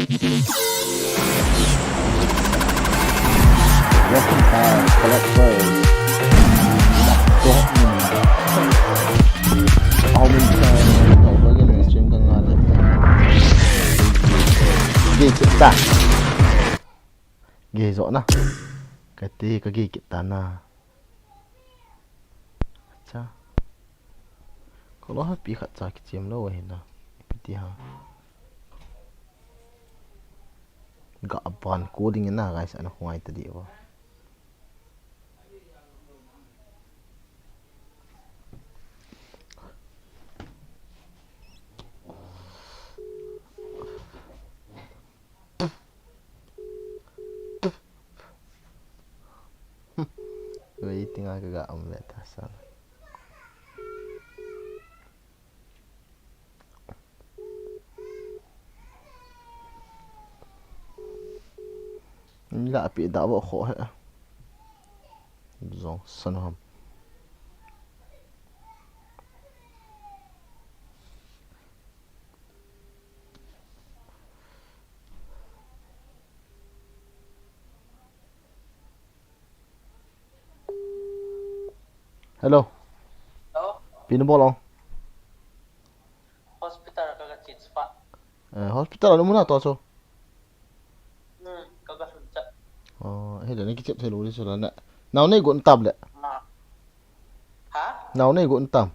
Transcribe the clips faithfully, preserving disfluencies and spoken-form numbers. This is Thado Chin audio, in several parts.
Welcome back, collector. Go ahead. How many times? How many stream ka nga le? Ge chip ta. Ge zo na. Ka ti ka ge kit ta na. Acha. Ko lo ha pi khat cha kichem lo he na. Pi ti ha. Ga ban ko ding na guys, ana khongai ta di bo. Waiting a ka ga um ve ta sa. Ni la pi da bo kho he. Jong san ham. Hello. Hello? Pi na bol ong? Hospital ka ga change pa. Eh, hospital a lum na to chu. Hmm, ka ga sun cha. Oh, he le na kichep thei lo ni chu la na. Nau nei gon tab le. Ma. Ha? Nau nei gon tam.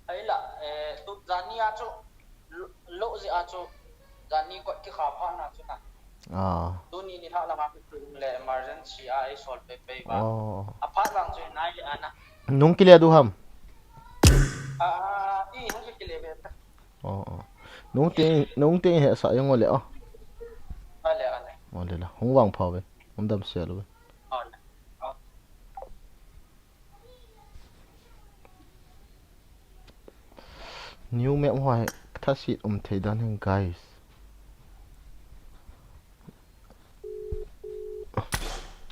Ai la, eh, tu jani a chu, lo, lo ji a chu, jani ko ki kha pha na chu na. Ah. Tuni ni thah lama ki tum le emergency a i sol pe pe ba. Oh. A pha lang chu nai le ana. Nung kile du ham? Ah, i hung kile be ta. Oh, oh. Nung te, nung te he sa yang ole, oh. Ale, ale. Ole la, hung vang pha ve. Hung dam se lo ve. Ale. Oh. New map ho hi thasit um thei dan hen, guys.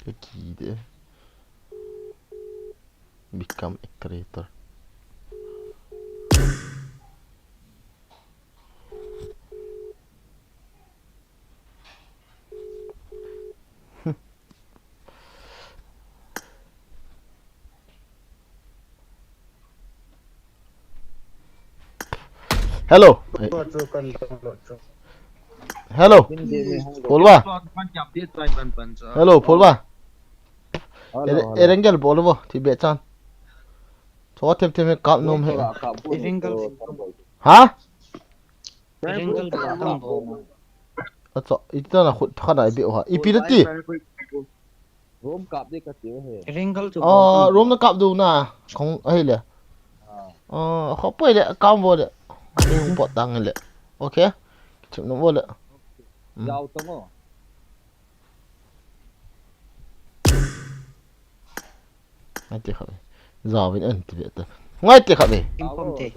Ka ki de. Become a creator. Hello. Hello. Pholba. Hello, Pholba. Hello, hello. Erangel bol bo, ti be chan. Cho them them he kap nom he. Erangel. Ha? Erangel bol tam bo. Acha, itana khut khana ibe ha. Ipi da ti. Room kap di ka ti he. Ringal chu. Ah, room na kap du na. Khong ahi le. Ah. Ah, kho poi le, kam vo le. Ni hung pot tang le. Okay. Chim no vo le. Jao to mo. Ngai te kha ve. Jao vin en ti ve ta. Ngai te kha ve. Impom te.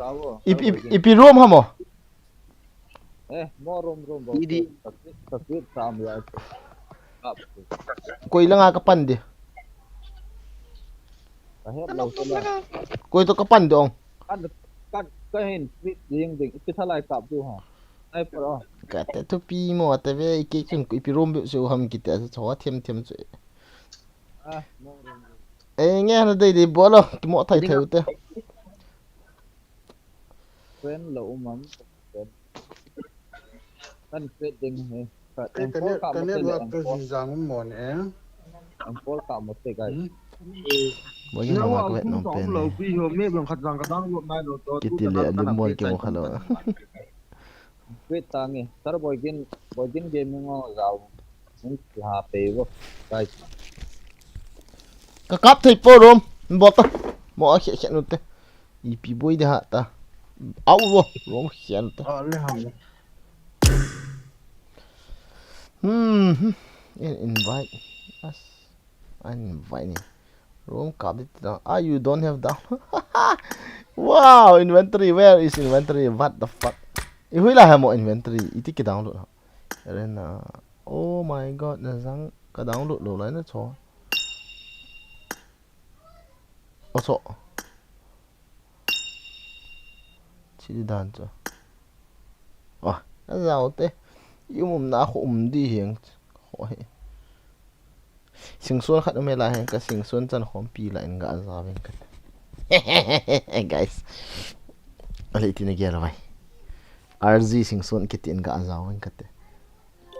Ipi, ipi, ipi room ha mo. Eh, mo room, room, room. Idi. Ka kit, ka kit sam ya. Kap. Koi langa ka pan di. Ka het lo sila. Koi to ka pan di ong. Kan, kan, ka hin kit ding ding. Ipi thalai kap tu ha. Ai, por o. Ka te tu pi mo te ve, ki chun ipi room bi su ham ki te, so them them su. Ah, mo room, room. Eh, nge na dei dei bol o, ki mo thai thai u te. Friend lo um am. Kan create ding he. Ka, eh, M four ka, ka mo te le, network M four. Ka jing jang um mo ne. M four ka mo te, guys. Hmm? Bo nge na ma ka vet nom pen. Lo pi ho me bang khat jang ka download nai lo to. Kiti le alim mo ki mo khalo. Create ta nge. Sir Boigin, Boigin Gaming o jao. Hung ha pe bo, guys. Ka kap thei po room. Bol ta. Mo a khe khe nu te. Ipi boi de ha ta. Au bo. Room khe nu te. Ah, le ham. Hmm. In-, invite. As. Invite ni. Room kap di ta. Ah, you don't have down. Wow, inventory. Where is inventory? What the fuck? I hui la ha mo inventory. Iti ki download ha. Arena. Oh my God, na jang ka download lo lai na cho. O cho. Chi di dan cho. Ah, na jao te. I um umna khu um di heng. Ho he. Singson khat um e la heng ka singson chan khompi la in ga ja veng khat. Guys. Ale iti na gel vai. R G singson kiti in ga ja veng khat.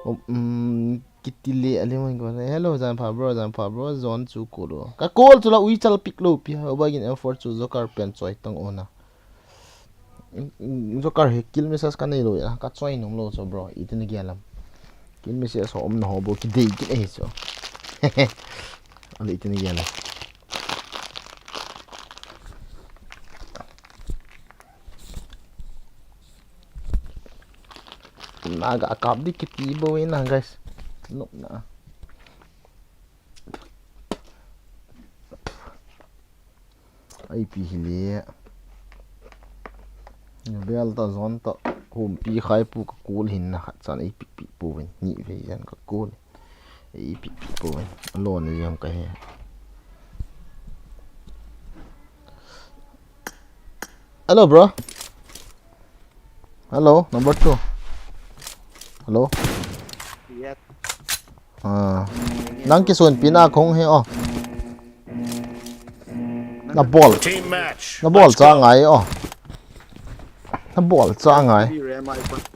Um, um, kiti le ale mo ko. Hello, jan pha bro, jan pha bro, zone chu ko lo. Ka call chu la ui chal pick lo pi ha, obagin M four chu Joker pen choi tang ona. Joker he kill message ka nei lo ya, ka choi nom lo cho bro, iti na gel lam. Kill message so om na ho bo ki dei ki nei cho. Ale iti na gel lam. Na ga kap di kiti bo na, guys. Nok na. Ai pi hi le. Bel ta zone ta. Hum pi khai pu ka kul hin na khat chan ai pi pi pu vin. Ni ve yan ka kul. Ai pi pi pu vin. Alone jam ka he. Hello, bro. Hello, number two. Hello. Yes. Ah. Nang kisun pina kong he, oh. Na bol. Team match. Na bol cha ngai, oh. Na bol cha ngai. Four G B RAM a ka pan.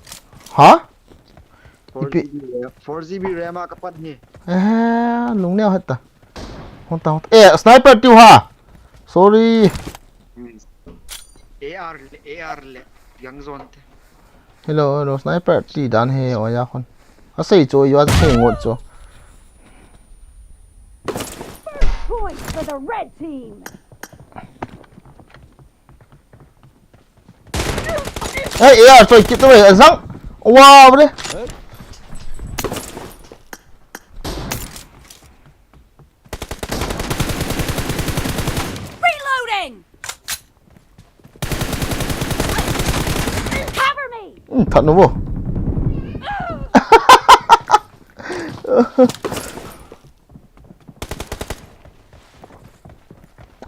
Ha? Four G B RAM, four G B RAM a ka pan hi. Eh, lung neo heta. Hon ta, hon ta. Eh, sniper tiu ha. Sorry. Hmm. A R le, A R le. Yang zone te. Hello, hello, sniper ti dan he, o ya khon. A sei chu, yo a sei ngot chu. First point for the red team. Hey, A R choi kit tu, azang. Wow, bre. Reloading. Cover me. Hmm, that no bo.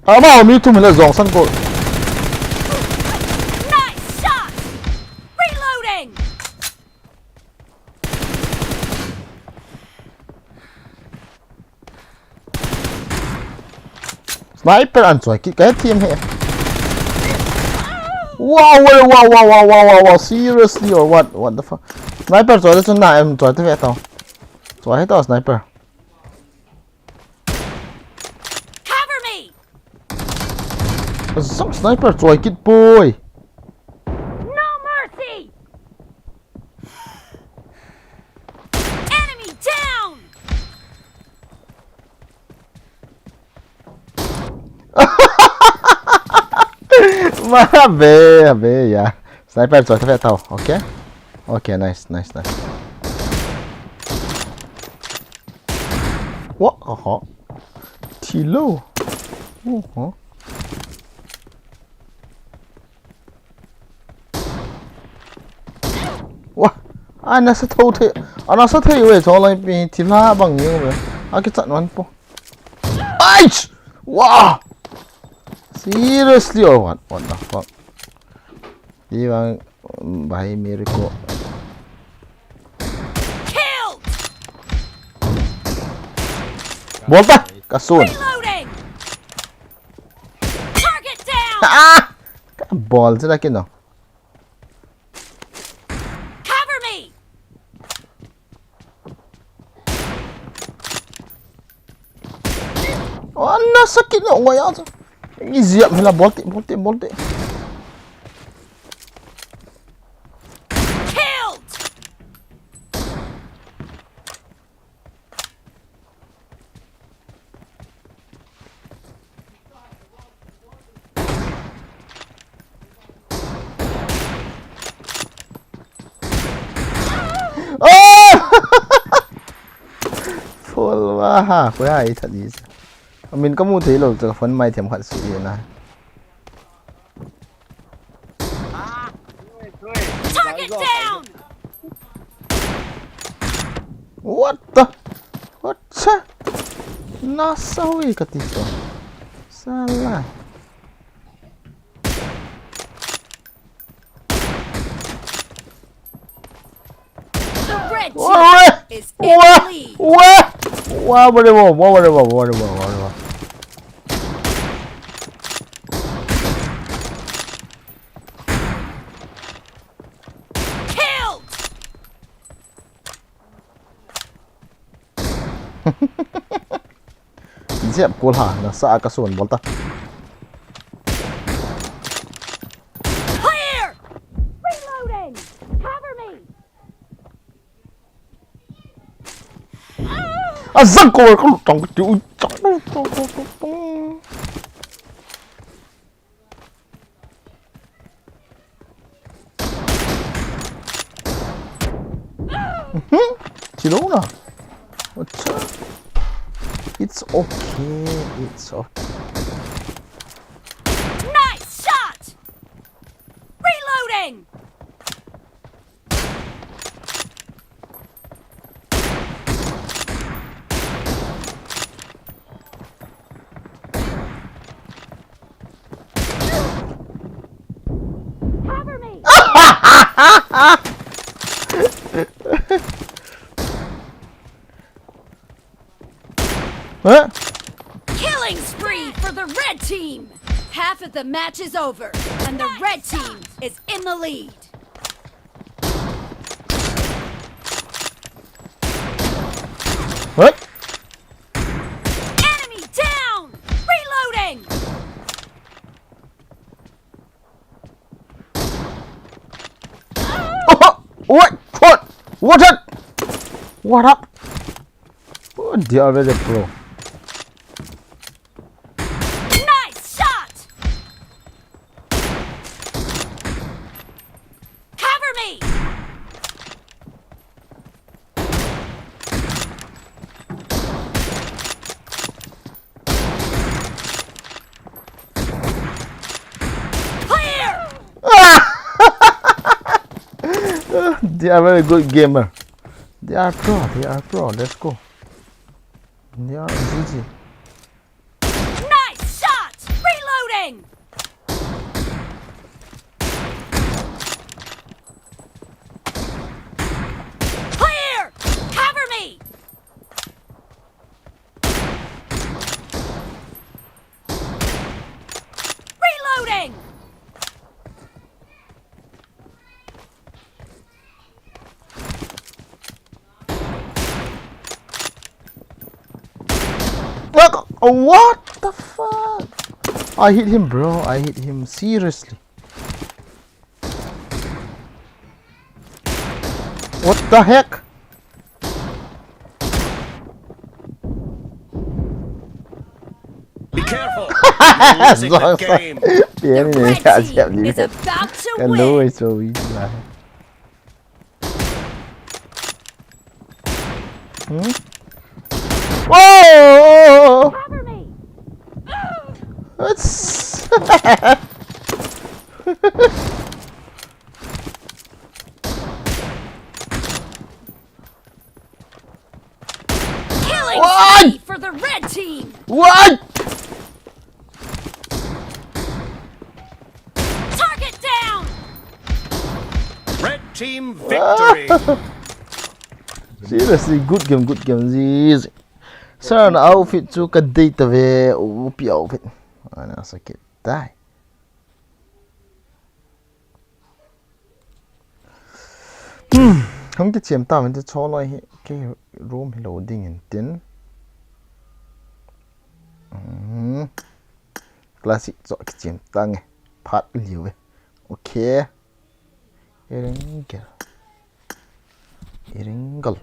Ama mi thum le zong san ko. Nice shot. Reloading. Sniper an choi kit ka team he. Wow, wow, wow, wow, wow, wow, wow, wow, seriously or what? What the fuck? Sniper choi le chun na em choi te ve tau. Choi he tau sniper. Cover me. Some sniper choi kit poi. No mercy. Enemy down. Ma be, be ya. Sniper choi te ve tau. Okay. Okay, nice, nice, nice. What? Oho. Thi lo. Oho. Wah. Ana sa tho the. Ana sa the we chong lai pi thi la bang ni we. A ki chat wan po. Ach! Wah. Seriously or what? What the fuck? Di bang Bhai, mere ko. Killed! Bolta! Kasun! Reloading! Target down! Ah! Ka bol sila kino. Cover me! Oh, nasakit na, oh, ya. Easy up, hela, bolte, bolte, bolte. Killed! Oh! Phol wa ha, ko ya i thadi. Amin ka mu thei lo, ka phone mai thiam khat su i na. Target down! What the? What the? Nasa hui ka ti to. Sala. The red Red team is in the lead. Wah, wah, wah, wah, wah, wah, wah, wah, wah. Killed! Jep kul ha, nasa ka sun bol ta. Clear! Reloading! Cover me! A zang ko ka lutang ti u chang. Mhm. Chilo na. Acha. It's okay. It's okay. Nice shot! Reloading! Cover me! Huh? Killing spree for the red team! Half of the match is over, and the red team is in the lead. What? Enemy down! Reloading! Oh, what? What? What up? What up? Oh, they are very pro. Nice shot! Cover me! Clear! They are very good gamer. They are pro, they are pro. Let's go. They are G G. Nice shot! Reloading! Clear! Cover me! Reloading! Look, what the fuck? I hit him, bro. I hit him seriously. What the heck? Be careful. You're losing the game. The red team is about to win. Kan lou so weak lah. Hmm? Whoa! Cover me. What's Killing spree for the red team! What? Target down! Red team victory! Seriously, good game, good game. This. Sir, na outfit chu ka dei ta ve, upi outfit. Ana sakit tai. Hmm, hung kichem ta, min te cho loi hi, kei room hi lo ding in tin. Hmm. Classic cho kichem ta nge. Phat liu ve. Okay. Iringal. Iringal.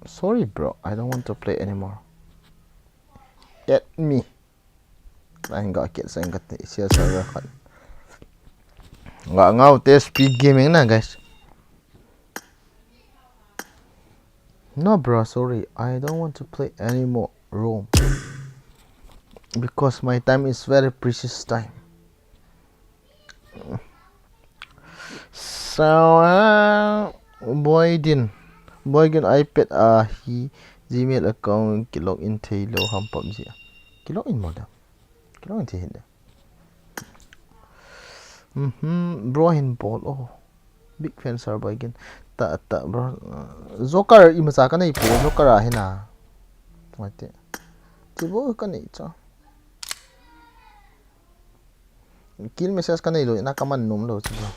Sorry, bro. I don't want to play anymore. Add me. Lain ga kit sa ingat ni siya sa rakat. Nga ngau te speed gaming na, guys. No, bro, sorry. I don't want to play anymore room. Because my time is very precious time. So, uh, Boy Din. Boy Din iPad, uh, hi Gmail account ki log in thei lo ham PUBG. Ki log in mo da. Ki log in thei hin da. Mhm, bro hin bol. Oh. Big fan, sir, boy, again. Ta, ta, bro. Uh, Joker, imacha kanei poi, Joker a hina. Wait. Chibo kanei cha. Kill message kanei lou, na kaman nom lou chu, bro.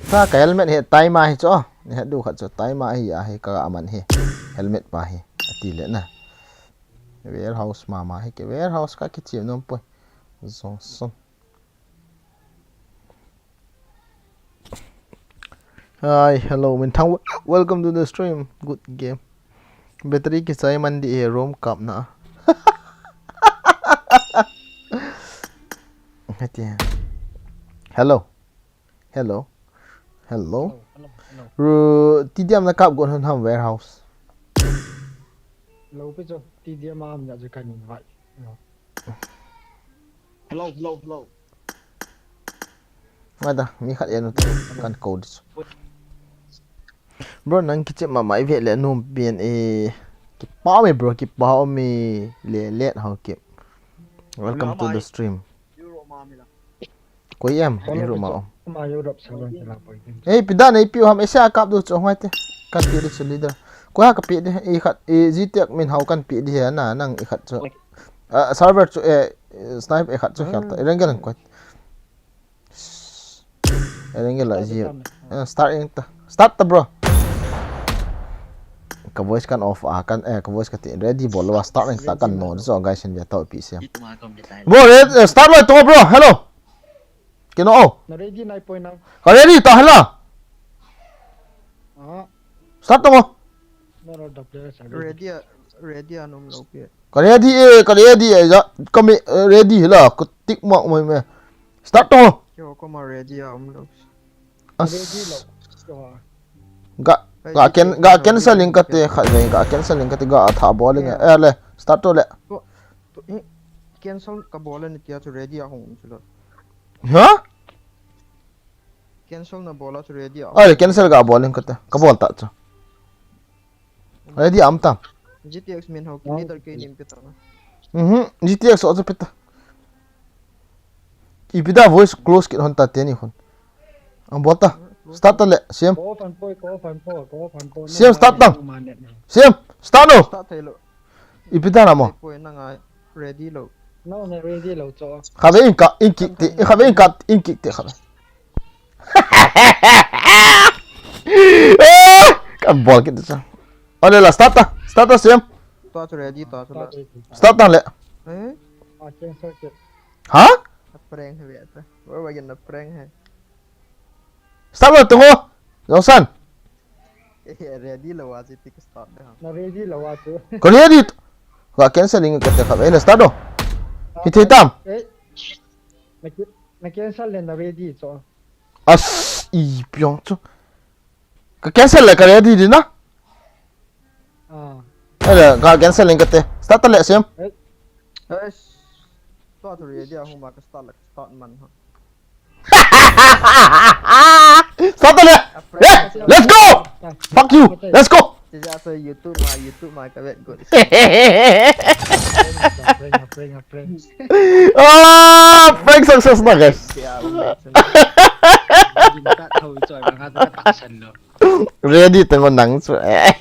Sa ka helmet hi, taima hi chu. Ni het du khat chu, taima hi, a hi ka man hi. Helmet pa hi. Ati le na. Warehouse mama hi ke, warehouse ka kichim nom poi. Johnson. Hi, hello, Minthang. Welcome to the stream. Good game. Battery kichai man di e, room kap na. Hati. Hello. Hello. Hello. Hello, hello, hello. Ru, T D M na kap gon hon ham warehouse. Hello, pi chu T D M am ya chu kan invite. Hello. Hello, hello, hello. Ngai ta, mi khat en u te, kan code. Bro, nang kichep mama i ve le nom pen e. Kipa me bro, kipa me le let hau kip. Welcome to the stream. Koi em, Europe ma om. Ma Europe sa ron la poi. Ei, pi dan ei pi ham, ese a kap du chu ngai te. Kan pi di chu leader. Koi ha ka pi di, ei khat, ei G T X min hau kan pi di he na, nang ei khat chu. Ah, server chu, eh, snipe ei khat chu khel ta. Ereng gel koi. Ereng gel la ji. Eh, start eng ta. Start ta, bro. Ka voice kan off a kan, eh, ka voice ka ti ready bol wa start eng ta kan no. So guys, in ve ta pi se. Bro, red, eh, start lo to, bro. Hello. Kino o. Na ready nai poi nang. Ka ready ta hala. Ah. Start to mo. No, no, the players are ready. Ready a, ready a nom lo pi. Ka ready e, ka ready e, ja, ka me, eh, ready hila, ka tick mark mai me. Start to. Kyo, ko ma ready a um lo. As. Ready lo. Kyo. Ga, ga ken, ga cancel ling kate, kha, ga cancel ling kate, ga tha bol ling. Eh, le, start to le. Ko, to, eh, cancel ka bol ni tia chu ready a hung chu lo. Ha? Cancel na bol a chu ready a. Ai, cancel ka bol ling kate. Ka bol ta chu. Ready am tam. G T X min ho ki leader ke nim pe ta. Mhm, G T X o chu pe ta. Ipi da voice close kit hon ta te ni khun. Ang bol ta. Start ta le, siam. Ko fan poi, ko fan po, ko fan po. Siam, start ta. Siam, start lo. Start thei lo. Ipi da na mo. Poi na ngai ready lo. No, na ready lo cho. Kha ve in ka, in kick te, kha ve in ka, in kick te kha ve. Eh, kan bol kit sa. Ole la, start ta, start ta, siam. To chu ready, to chu la. Start ta le. Eh? Ah, cancel kit. Ha? A prank hai beta. We're gonna prank hai. Start lo, tungo. Johnson. Eh, ready lo wa chu tik start de ha. Na ready lo wa chu. Ko ready. Ga cancel ling kate kha. Eh, na start do. Hi thei tam. Eh. Na ki-, na cancel le na ready cho. As, i piong chu. Ka cancel le ka ready di na. Ah. Ele, ka cancel ling kate. Start ta le siam. Eh. Eh. To to ready a huma ka start le start man ha. Start ta le. Eh, let's go. Fuck you. Let's go. Sija so YouTube ma, YouTube ma ka vet good. Prank, prank, prank. Ah, prank success na, guys. Siya, prank success. Hindi ka thaw choi, mga ka taksan lo. Ready ta ngon nang chu. Ah,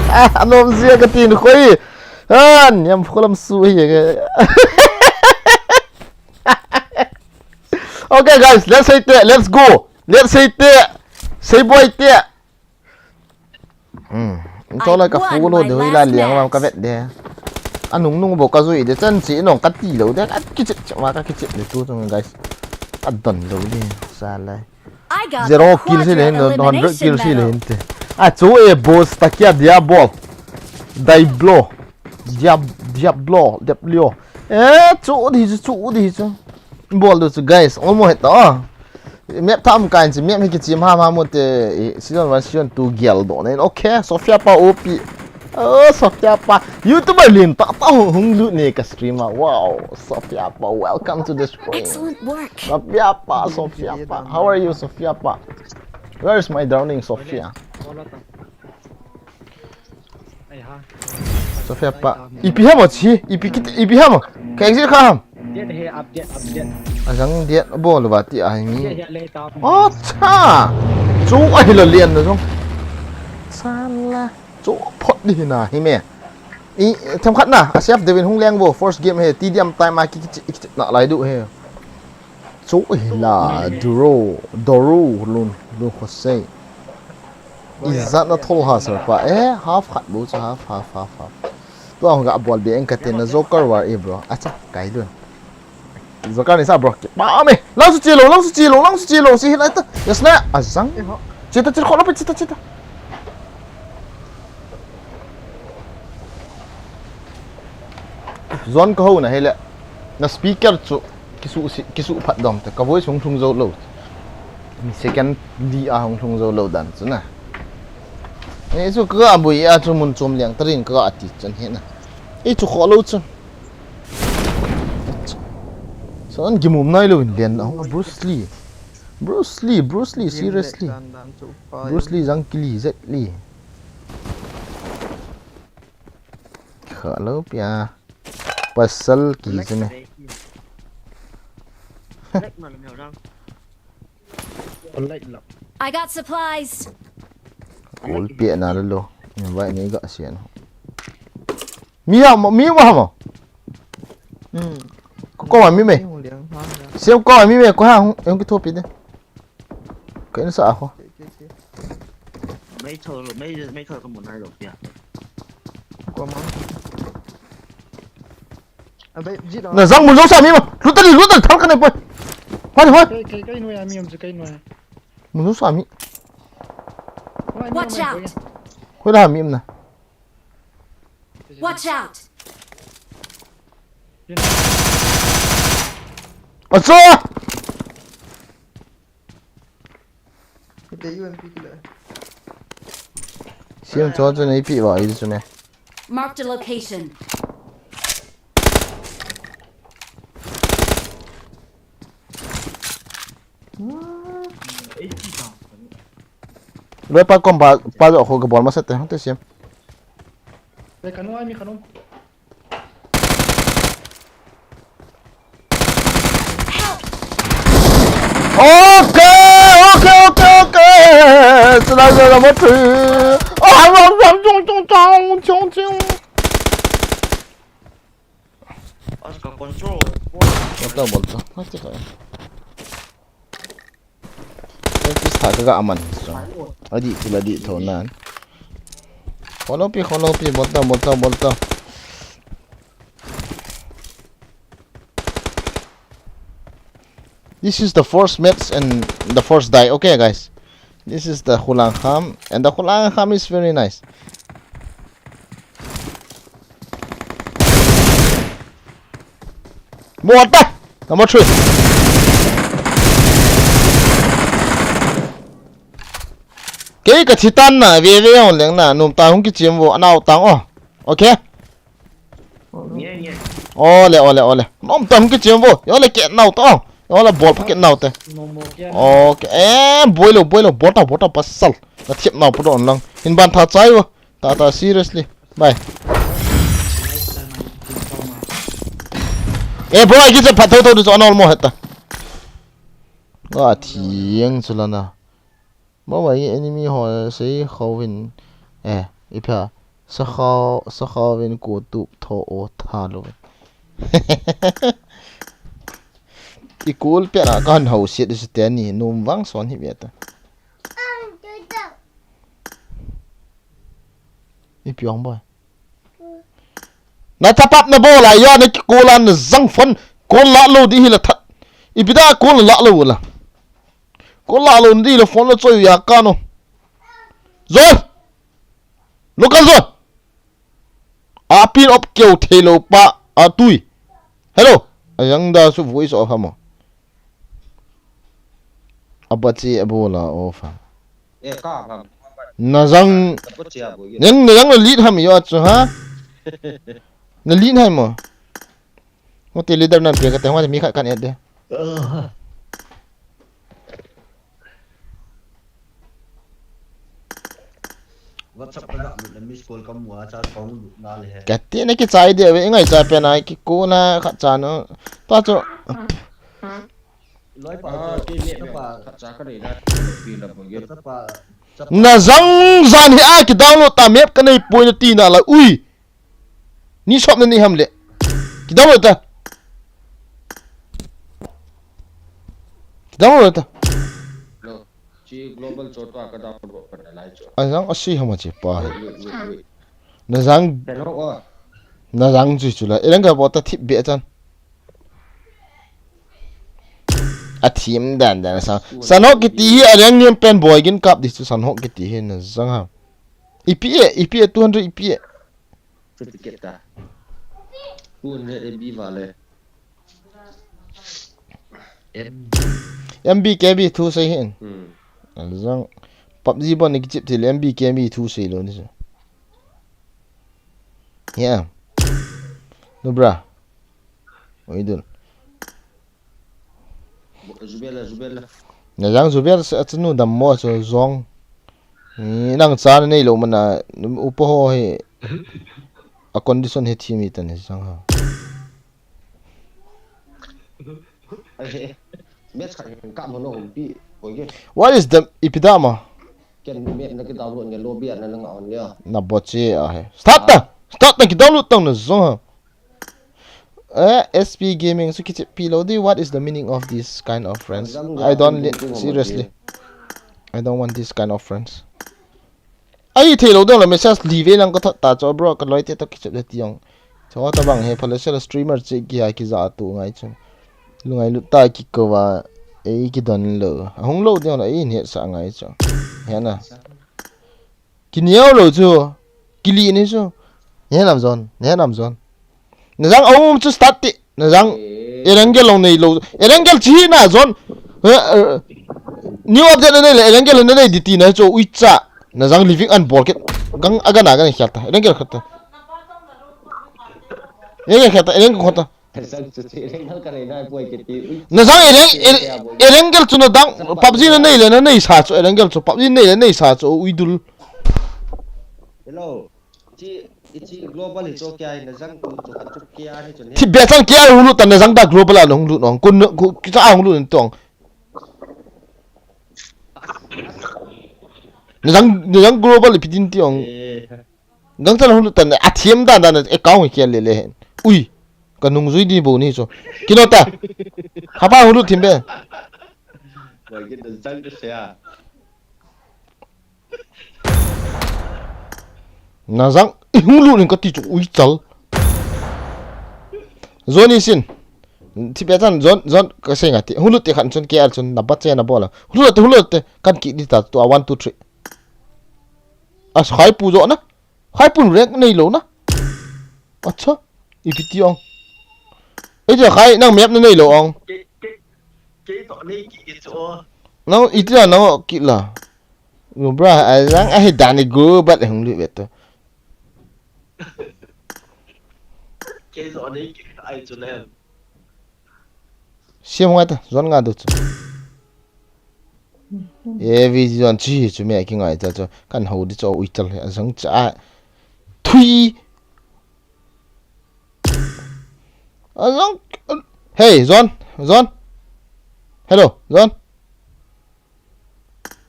ah, anom zia ka tin khoi. Ah, niam phulam su hi. Okay, guys, let's say te, let's go. Let's say te. Say boy te. Hmm. Chole ka fu lo de la liang lam ka vet de. Anung nung bo ka zui de chan chi nong ka ti lo de. Ka kichip chip ma ka kichip de tu chung guys. Ka don lo de. Sa lai. Zero kill si le hin, hundred kill si le hin te. A chu e boss ta kia Diablo. Diablo. Diab-, Diablo, Diablo. Eh, chu di chu, chu di chu. Bol do chu guys, almost het ta. Map tham kain chi, map hi kichim ham ham te, eh, season one, season two gel do nen. Okay, Sophia pa O P. Oh, Sophia pa. YouTuber lim ta ta hung, hung lut ne ka stream a. Wow, Sophia pa, welcome to the stream. Excellent work. Sophia pa, Sophia pa. How are you, Sophia pa? Where is my darling Sophia? Sophia pa. Ipi ham chi, ipi kit, ipi ham. Ka exit kha ham. Update he, update, update. Ajang diet bol uva ti ahi mi. Update he le ta. Acha! Chu ahi la lian na jong. San la. Chu phot di hina hi me. I themkhat na, a save devin hung leng vo. First game he, T D M time a ki ki ki na lai du he. Chu ahi la, Duro, Doru, Lun, Lun Khosei. Izat na thol ha sir pa. Eh, half khat bu cha half, half, half, half. Tua hung ga bol be en ka tin na Joker war e bro. Acha, kai dun. Joker ni sa bro. Ba me. Lang su chi lo, lang su chi lo, lang su chi lo. Si hilai ta. Yes na. Azang. Chita chita kholo pe chita chita. Zon ka ho na hele. Na speaker chu kisu si kisu phat dom te. Ka voice hung thung zo lo. Mi second li a hung thung zo lo dan chu na. Ei chu ka bui a chu mun chom liang tarin ka ati chan he na. Ei chu kholo chu. Son gimum nai lo in lian na Bruce Lee. Bruce Lee, Bruce Lee, seriously. Bruce Lee jang kili zet li. Khalo pia. Pasal ki zeme. I got supplies. Kul pia na lo. Invite ni ga sian. Mi ha mo, mi wa mo. Hmm. Ko ko mi me. Siam ko mi me ko ha hung kithopi de. Ko in sa ko. Mai tho mai mai tho ko mo nai lo pia. Ko ma. Abe jit. Na zang mun zo sa mi mo. Luta ni luta thal ka ne poi. Hoi hoi. Kai kai kai noi ami am kai noi. Mun zo sa mi. Watch out. Hoi la mi na. Watch out! Acha! Kete U M P killer. Siam cho cho nei pi wa i chu me. Marked a location. Loi pa kom pa pa jo kho ka bol ma sa te hang te siam. Re kanu ai mi kanu. Okay, okay, okay, okay. Sila sila mo tu. Oh, ram ram chung chung chung chung chung. Aska control. Bolta bolta. Hati ko. Practice tha ka ga aman so. Adi tila di tho nan. Kholo pi kholo pi bolta bolta bolta. This is the first match and the first die. Okay, guys. This is the Khulangkham, and the Khulangkham is very nice. Mortar! Number three. Kei ka thitan na, ve ve on leng na, num ta hung ki chim vo, anau tang o. Okay? Ole, ole, ole. Nom tam ki chiam vo. Ole ke nau to. Ole bol pa ke nau te. Okay. Eh, boi lo, boi lo, bol ta, bol ta pasal. Na thiam nau pa don lang. Hin ban tha chai vo. Ta ta seriously. Bye. Eh, bro, ai ki cha phat tho tho du cho anol mo heta. Ga thiang chu la na. Mawai enemy ho sei khovin eh, ipi a, sakhaw sakhaw vin ko tup tho o tha lo. I kul pe na kan hau siat i sute ni num vang son hi ve ta. Ipi ong boy. Na tap up na bol a ya na ki kol a na zang phone kol la lo di hi la that. Ipi da kol la lo la. Kol la lo di la phone la choi ya ka no. Zoi. Local zoi. A pin op keu thei lo pa a tui. Hello. A yang da su voice of hamo. Abachi abola ofa. Eh, ka ham. Na zang Abachi abo ye. Neng na zang na lead ham yo achu ha. Na lead ham mo. Mo te leader nan pe ka te hwa mi khat kan et de. WhatsApp ka ga lut le miss call ka mu a, cha kong lut na le he. Kati na kichai de ve, i ngaicha pen a kikona khat cha no. Tua chu. Loi pa Ah, chu, kei map cha le pa. Khat cha ka nei na, pi la bo ye. Cha pa, cha pa. Na jang jan hi a kidownload ta map ka nei poi na ti na la, ui. Ni sop na ni ham le. Kidownload ta. Kidownload ta. Lo, chi global cho to ka download pa na lai cho. A jang a si ham a chi pa. Wait, wait, wait, wait. Na jang. Hello, oh. Na jang chu chu la. Erang ka bo ta thip be chan. A thim dan dan sa. Sanhok kiti hi a reng niam pen boi gin kap di chu Sanhok kiti hi na jang ha. Ipi e, ipi e, two hundred ipi e. Certificate ta. Two hundred M B vale. M B. M B K B thu sei hin. Hmm. A jang. PUBG bon ni kichip thil M B K B thu sei lo ni sa. Yeah. No bra. Oi dun. Zubela, zubela. Na jang zubel sa chanu dam mo chu jong. Ni nang cha na nei lo mana upa ho hi. A condition hi thi mi tan hi jang ha. Ai he. Match khat ka mo no pi. Oi ke. What is the ipidama? Ken map na ki download nge lobby na nga on ya. Na boche a he. Start ta. Start ta ki download tang na jong ha. Eh, S P Gaming, so kichi pi lo di, what is the meaning of this kind of friends? I don't li-, seriously. I don't want this kind of friends. Ai, thei lo dong la message li ve lang ka thot ta cho, bro, ka loi te to kichi le ti ong. Cho ta bang he, phala sel streamer chi ki ha ki ja tu ngai chu. Lu ngai lu ta ki ko wa, ei ki don lo. Hung lo dong la, ei ne sa ngai chu. He na. Ki niau lo chu. Ki li ni chu. Ne nam zon, ne nam zon. Na jang um chu start ti. Na jang. Eh. Erangel lo nei lo. Erangel chi na zon. Eh, eh. New update na nei le, Erangel na nei di ti na chu ui cha. Na jang living unblocked. Gang aga na ga ni khata. Erangel khata. Erangel khata. Erangel khata. Zang chu che, Erangel ka nei nai poi kiti. Ui. Na jang Erang-, Er-, Erangel chu na dang, PUBG na nei le na nei sa chu, Erangel chu, PUBG nei le nei sa chu, ui dul. Hello. Chi, i chi global hi chu kya hi na jang chu, chu khat chu kya hi chu ne. Chi be chang kya hung lut ta na jang da global a na hung lut nong. Kun, kun, kicha hung lut tong. Na jang, na jang global ipi din ti ong. Eh. Gangchan hung lut tan, a thiam dan dan, account hi khel le le hen. Ui, ka nung jui di bo ni chu. Kino ta. Hapa hung lut thim be. Wai, kin dan jang ka sia. Na jang, i hung lut ning ka ti chu, ui chal. Zon i sin. Thi pe chan, zon, zon, ka sei nga ti. Hung lut ti khan chun, K R chun, na bat che na bola. Hung lut ti, hung lut ti, kan ki di ta, tu a one, two, three. A khai pu zo na. Khai pun rank nei lo na. Acha. Ipi ti ong. Ei, ja khai nang map na nei lo ong. Ke, ke, ke to nei ki, ki cho. Nang iti la nang ki la. Ngo bra, a jang a he dan ni go bat hung lu bet to. Ke to nei ki ai chu le. Siam ngai ta, zon nga du chu. E, vi zon chi chu me ki ngai ta chu. Kan ho di chu ui tal he, a jang cha. Thui. A jang. Hey, Zon, Zon. Hello, Zon.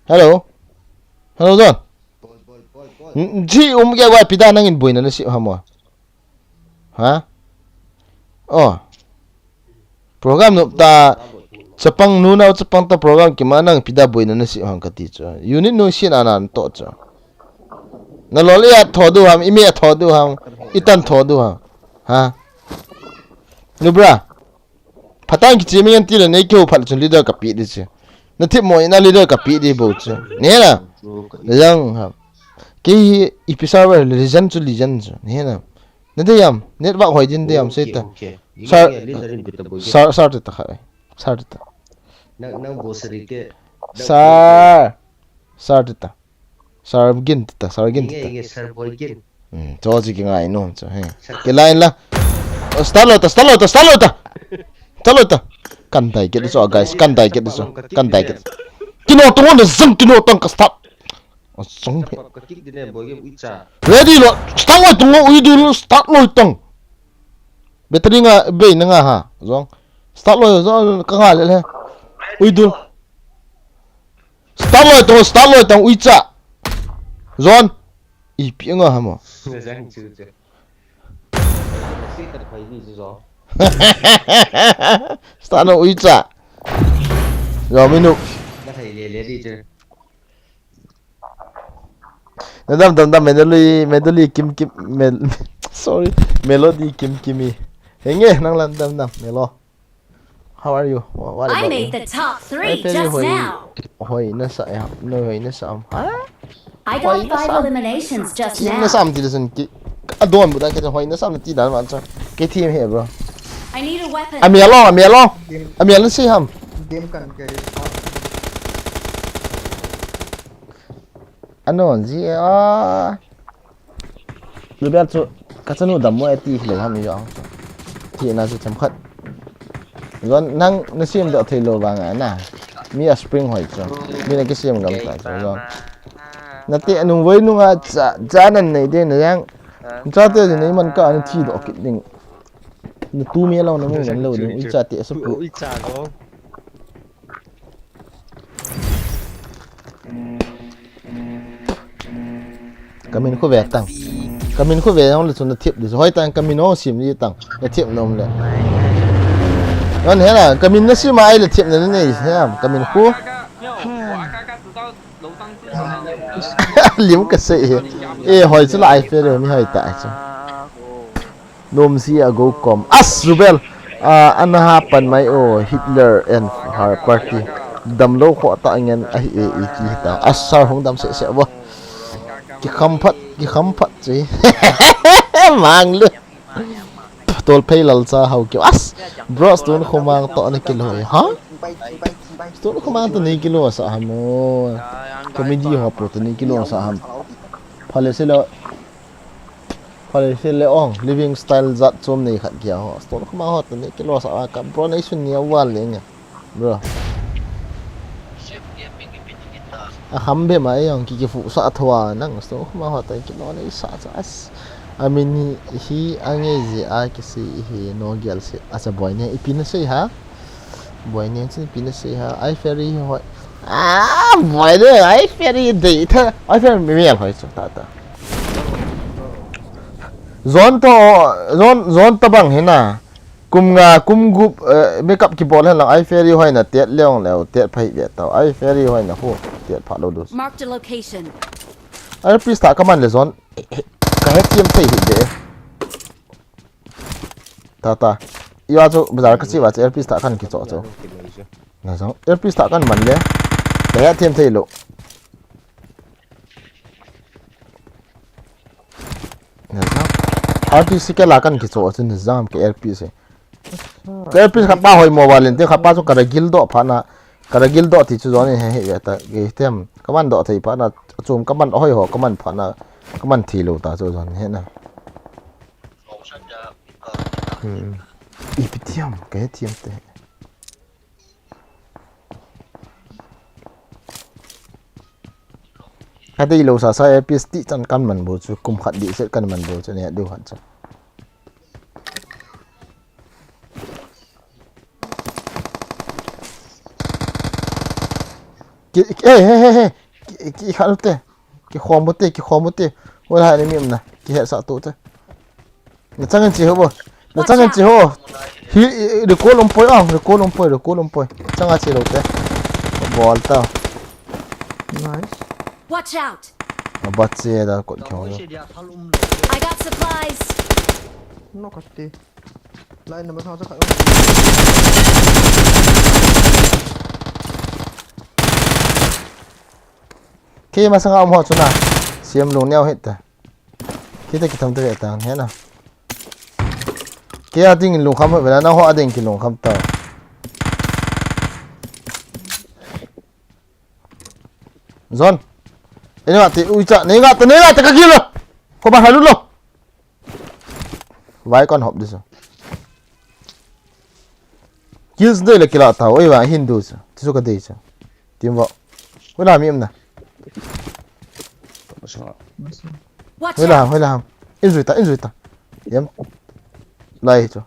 Hello. Hello, Zon. Bol, bol, bol, bol. N-, chi um ke wai pida nangin boina na si hamo. Ha? Oh. Program nop ta chapang nunau chapang ta program kima nang pida boina na si hang kati chu. Unit no si na nan to chu. Na lol ya tho du ham, i me tho du ham, i tan tho du ham. Ha? Nu bra. Phatang kichi mi ngan ti le nei keu phat chun leader ka pi di chu. Na thip mo ina leader ka pi di bo chu. Ne na. Yang ham. Ke hi ipi server legend chu legend chu. Ne na. Na de yam. Network hoi din de yam sei ta. Okay, okay. Sir, leader in pita bo. Sir, sir ta kha. Sir ta. Nang, nang bo sari ke. Sir. Sir ta. Sir Gin ta, Sir Gin ta. Nge, nge, Sir Boy Gin. Hmm, cho chi ki ngai nom cho, he. Sir. Ki line la. Oh, start lo ta, start lo ta, start lo ta. Start lo ta. Kan dai ke cho, guys, kan dai ke cho. Kan dai ke. Kino to won zang kino tang ka start. Achang he. Ready lo. Start loi tong, uidul, start loi tong. Battery nga bei na nga ha. Jong. Start loi, jong, ka nga le le. Uidul. Start loi tong, start loi tong, uicha. Zon. Ipi nga ha mo. Start loi uicha. Zon minu. Na dam dam dam, Melody, Melody Kim Kim, Mel, sorry, Melody Kim Kimi. Henge, nang lan dam dam, Melo. How are you? What, what about you? I made the top three just now. Hoi na sa ya, no hoi na sa am. Ha? I got five eliminations just now. Hoi na sa am ti le sun ki. Adon bu da ke hoi na sa am ti dan man sa. Ke team he, bro. I need a weapon. Ami alo, ami alo. Ami alo si ham. Game kan ke. Ano ji a. Lu bel chu ka chanu dam mo e ti lo ham yo. Ti na chu cham khat. Zon nang na sim do thei lo ba nga na. Mi a spring hoi chu. Mi na ki sim gam ta chu zon. Na te anung voi nung a cha cha nan nei de na yang. Cha te ji nei man ka na thi do kit ding. Na tu mi lo na mu lo ding. Ui cha te sa pu. Ui cha lo. Kamin khu ve tang. Kamin khu ve nong le chun na thip di. Hoi tang kamin nong sim di tang. Na thip nom le. Ngan he na kamin na sim ai le thip na nei he am kamin khu. Lim ka sei he. E hoi chu la ai fe le mi hoi ta chu. Nomsi a go kom. As Rubel. Ah, ana ha pan mai o Hitler and her party. Damlo kho ta ngen ahi e iti ta. As sar hung dam se se bo. Ki kham phat, ki kham phat chi. Mang le. Tol phei lal cha hau ki. As. Bro Stone Khumang to na kilo e. Ha? Stone Khumang to ni kilo sa ham o. Comedy ho po to ni kilo sa ham. Phale se lo. Phale se le ong, living style jat chom nei khat kia ho. Stone Khumang ho tani kilo sa a ka bro nei sun ni a wal le nge. Bro. A ham be ma e ong ki ki fu sa thua nang Stone Khumang ho tani kilo nei sa cha as. A min hi, hi ange ji a ki si hi no gel se a cha boy ne ipi na sei ha. Boy ne chin pi na sei ha, ai Ferry hoi. Ah, boy ne, ai Ferry dei tha. Ai Ferry mi mial hoi chu ta ta. Zon to, zon, zon ta bang hina. Kum nga, kum gup, eh, makeup ki bol hen lang, ai Ferry hoi na tet leong leo, tet phai ve tau. Ai Ferry hoi na hu, tet pha lo dus. Marked a location. Ai pista ka man le zon. Ka he tiam thei hi de. Ta ta. Iwa chu bazar ka chi wa chu L P sta kan ki cho chu. Na jong L P sta kan man le. Ka ya thiam thei lo. Na jong. R T C ke la kan ki cho chu na jong ke L P se. Ke L P kha pa hoi mo wa len te kha pa chu ka ra gil do pha na. Ka ra gil do ti chu jong ni he he ya ta ke tem. Ka man do thei pha na chum ka man hoi ho ka man pha na. Ka man thi lo ta chu jong ni he na. Hmm. Ipi thiam, ka he thiam te. Ka dei lo sa sa L P sti chan kan man bo chu, kum khat di set kan man bo chu, ne du khat chu. Ki, ki, eh, eh, eh, eh. Ki, ki khat te. Ki khom bo te, ki khom bo te. Wala ni mi um na. Ki he sa tu te. Na chang en chi ho bo. Na chang en chi ho. Hi, i, i, recall um poi ang, recall um poi, recall um poi. Chang a chi lo te. Bol ta. Nice. Watch out! A bat che da kot kyo. I got supplies. No kati. Line number sa sa. Ke masanga um ho chuna. Siam lung neo hit ta. Kita kitam ta ve ta he na. Ke a ding lung kham ve la na ho a ding ki lung kham ta. Zon. Ina te ui cha, ne nga ta, ne nga ta ka gilo. Ko ba halu lo. Vai kon hop diso. Kills dei le kila ta, oi va hindu so. Tiso ka dei so. Tim va. Wala mi amna. Watch Hoila ham, out! Hoila ham. Injury ta, injury ta. Yam. Lai chu.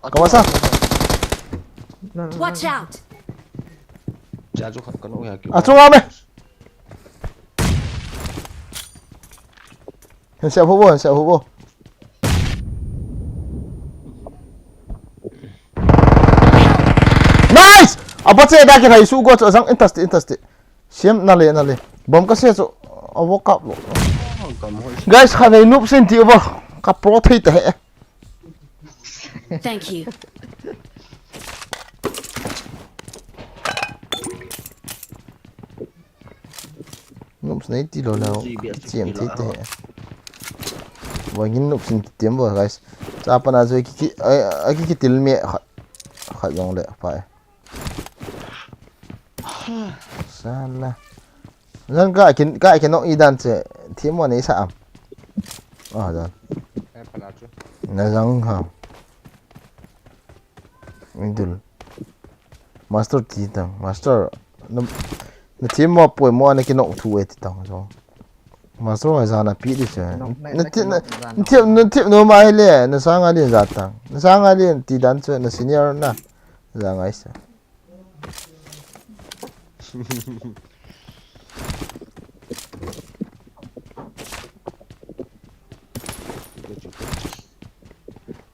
Kawasa. Watch out! Cha chu khat kan u ya ki. Achunga me. Hanse hubo, hanse hubo. Nice! Apa che da ke hai su go chu sang, interesting, interesting. Siam na le, na le. Bom ka se chu. A walk up lo. Guys, kha nei noob sin ti bo. Ka pro thei ta he. Thank you. Noobs nei ti lo leh. Noobs bia kichiam thei te. Vangin noobs in tiam bo, guys. Cha pana chu ki, ki, a, a ki, kitil me khat, khat jong le pa e. Sala. Jang ka kin, ka kin nok i dan che. Thi mo nei sa am. Ah, dan. Eh, pana chu. Na jang ha. Idul. Master ti tang. Master. Na, na thi mo poi mo na kinok thu e ti tang so. Master wa jana pi di se. Na, na, na thi, na, na thi, na thi no mai le. Na sanga le ja tang. Na sanga le ti dan se na senior na. Ja ngai se.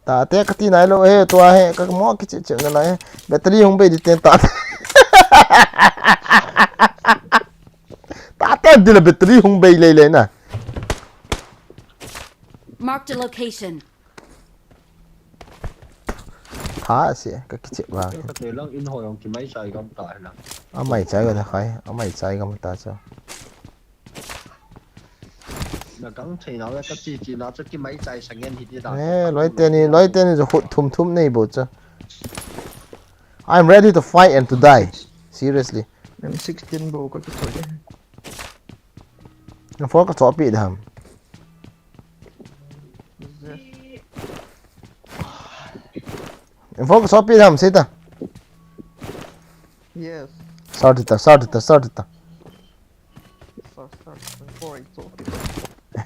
Tate ka ti nai lo he, tua he, ka mo kichi chi na lai he. Battery hung bei di ten tate. Tate di la battery hung bei lei lei na. Marked a location. Tha se, ka kichi ba. Ka te lang in ho jong ki mai chai gam ta he na. A mai chai ga da khai, a mai chai gam ta cha. Na gang thei na ka chi chi na cha ki mai chai sangen hi di da. Eh, loi teni, loi teni jo khut thum thum nei bo cha. I'm ready to fight and to die. Seriously. M sixteen bo ka kichi. Info ka cho pi dam. Info ka cho pi dam, sita. Yes. Start it, start it, start it. Start, start. Info, it's okay.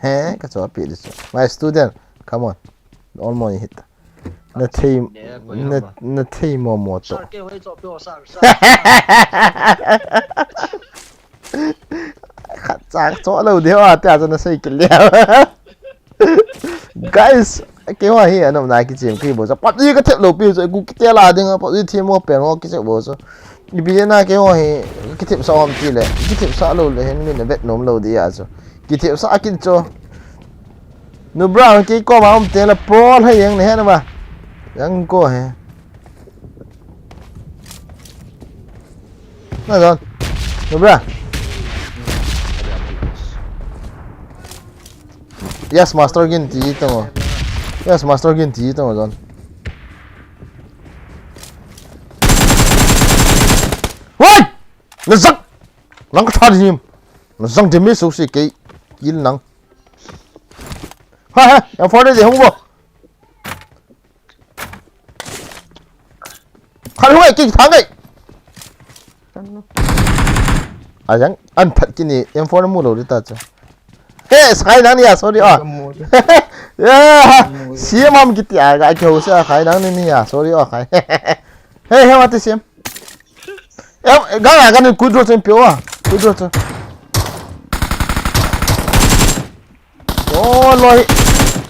He, ka cho pi dis. My student, come on. All money hit. Na thei, na, na thei mo mo to. Sir, ke hoi cho pyo, sir, sir. Khat cha cho lo de wa, tia cha na sei kil dia. Guys, ke wa hi anom na ki chem ki bo cha. Pat ji ka thep lo pi cha, ku ki te la ding, pat ji thei mo pen ho ki che bo cha. Ipi na ke ho hi, ki thep sa om ti le, ki thep sa lo le, hin min na vet nom lo dia cha. Ki thep sa kin cho. Nu bra, ki ko ma om te la pro la yeng ne na ba. Yang ko he. Na don. Nu bra. Yes, master gin ti tong. Yes, master gin ti tong don. Woi! Na zak. Nang ka thar jim. Na zang de mi su si ke. Kill nang. Ha ha, yang for de hung bo. Khat hung ai ki thang ai. Kan no. A yang an that kini M four mu lo di ta cha. He, sai nang ni a, sorry a. Ka mu de. Ya, ka mu de. Siam am kiti a, ka ki ho sa khai nang ni ni a, sorry a khai. He, he, mati siam. Em, gang a, kan ku dro chen pio a. Ku dro chen. Oh, loi.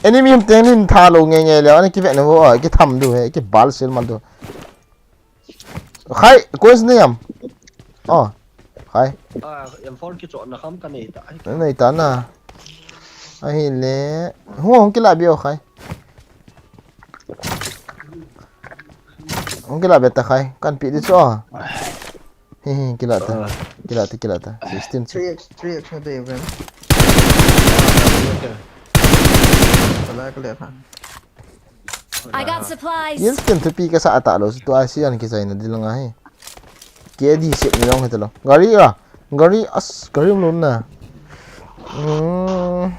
Enemy him teng nin tha lo nge nge le, ani ki vek na vo, ki tham du he, ki bal sil man du. Khai, ko is ne yam. Oh, khai. Ah, em phone ki chon na kham ka nei ta. Nei ta na. Ahi le. Hu hung kila bio khai. Hung kila beta khai. Kan pi di so. Hi hi, kila ta. Ah. Kila ta, kila ta. Sixteen. Three X, three X na dei ven. Kala kala kha. I got supplies. Yes, ken thupi ka sa ata lo, tu a si an ki sai na dil nga hi. K D sep ni long hetalo. Gari a. Gari as, gari um lo na. Mm.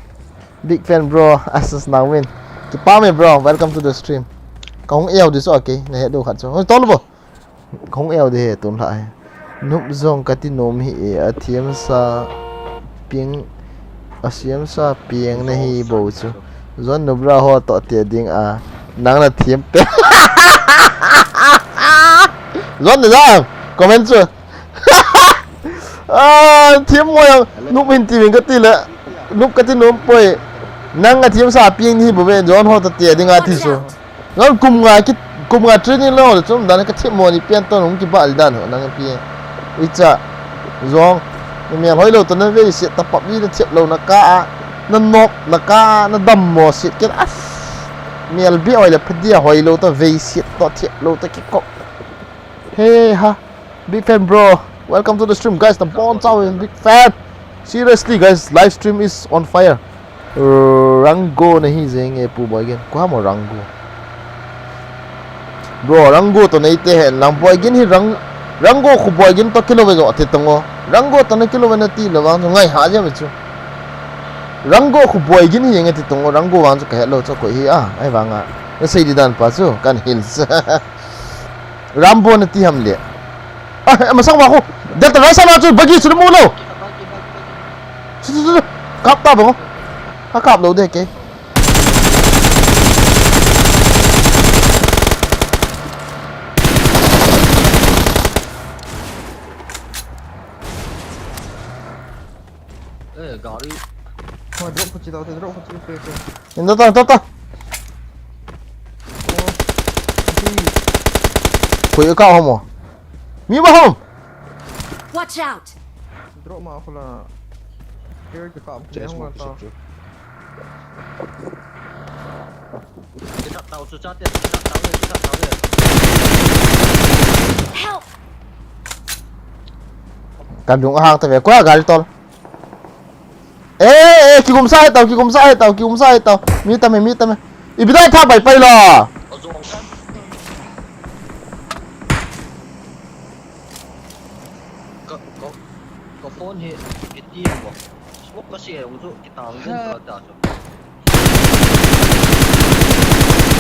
Big fan bro, as as na win. Kipa me bro, welcome to the stream. Ka hung eo di so, okay. Na he do khat so. Hoi tol bo. Ka hung eo di he tun la he. Nup jong kati nom hi e, athiam sa piang, athiam sa piang nahi bou chu. John nubra ho toh te ding a, nang nathiam pe. John na jam, comment chu. Ah, thiam mo yang, nup hin ti min kati le, nup kati nom poi. Nang athiam sa piang nahi bou ve, John ho toh te ding a ti chu. Nang kum nga ki, kum nga training lo le chum dan ka thip mo ni pian to nung ki ba li dan ho nang pi. Icha. Jong. Ni mel hoi lo to na ve si ta pap ni na thip lo na ka a. Na nok na ka a, na dam mo si ken as. Mel bi oi le phadia hoi lo to ve si to thip lo to ki ko. He ha. Big fan, bro. Welcome to the stream, guys. The Bon Chao is big fan. Seriously, guys, live stream is on fire. Rango nahi jeng e pu Boigin. Kua mo Rango. Bro, Rango to nei te hen lang Boigin hi Rang, Rango khu Boigin to kilo ve jo te tongo. Rango to na kilo ve na ti lo vang ngai ha je ve chu. Rango khu Boigin hi nge ti tongo. Rango vang chu ka het lo chu koi hi a. Ai vang a. Na sei di dan pa chu kan hil. Rambo na ti ham le. Ah, eh, masang ba ko. Delta rai sana chu bagi chu mu lo. Chu, chu, chu, chu. Kap ta ba ko. Ka kap lo de ke. Eh, gari. Ho, drop ko chi dau te, drop ko chi pe pe. Inda ta, ta, ta. Oh, chi. Koi ka hom. Mi ba hom. Watch out! Drop ma khula. Koi ka hom. Chase mo, chase mo. Help! Kan dung ahang ta ve, koi gari tol. Eh, eh, kikum sa hai tau, kikum sa hai tau, kikum sa hai tau. Mi tame, mi tame. Ipi da tha pai pai la. Ka, ka, ka phone hi kiti mo. Smoke ka si ai ung chu kitang den ta ta chu.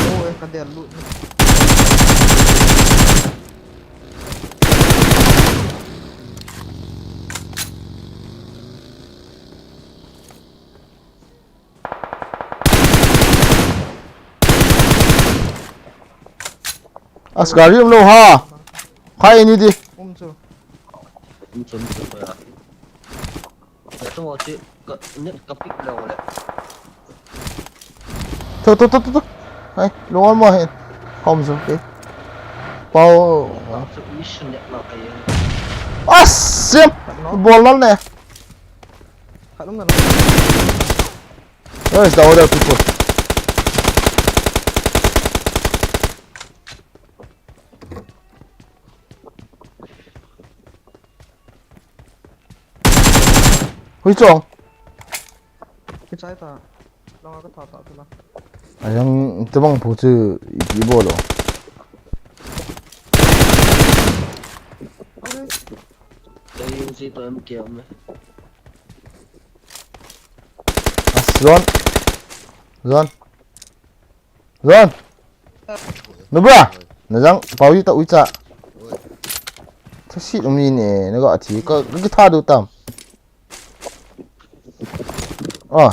Oh, eh, ka der lut. As gari um lo ha. Khai ni di. Um chu. Um chu, um chu, ya. Ya, tu mo chi ka, net ka pick lo le. Tu, tu, tu, tu, tu. Hai, lo mo hen. Hom chu, okay. Pau. Chu mission net ma kai. As, sim. Bol lal ne. Khat um na. Where is the other people? Hui chong. Kichai ta. Long ka tha ta tu la. Ayang tabang pu chu ipi bol lo. Dai yung si to em kiam me. As, John. John. John. Nubra. Na jang pau yi ta ui cha. Tha si umi ne, na ga thi ka, ka kitha du tam. Oh.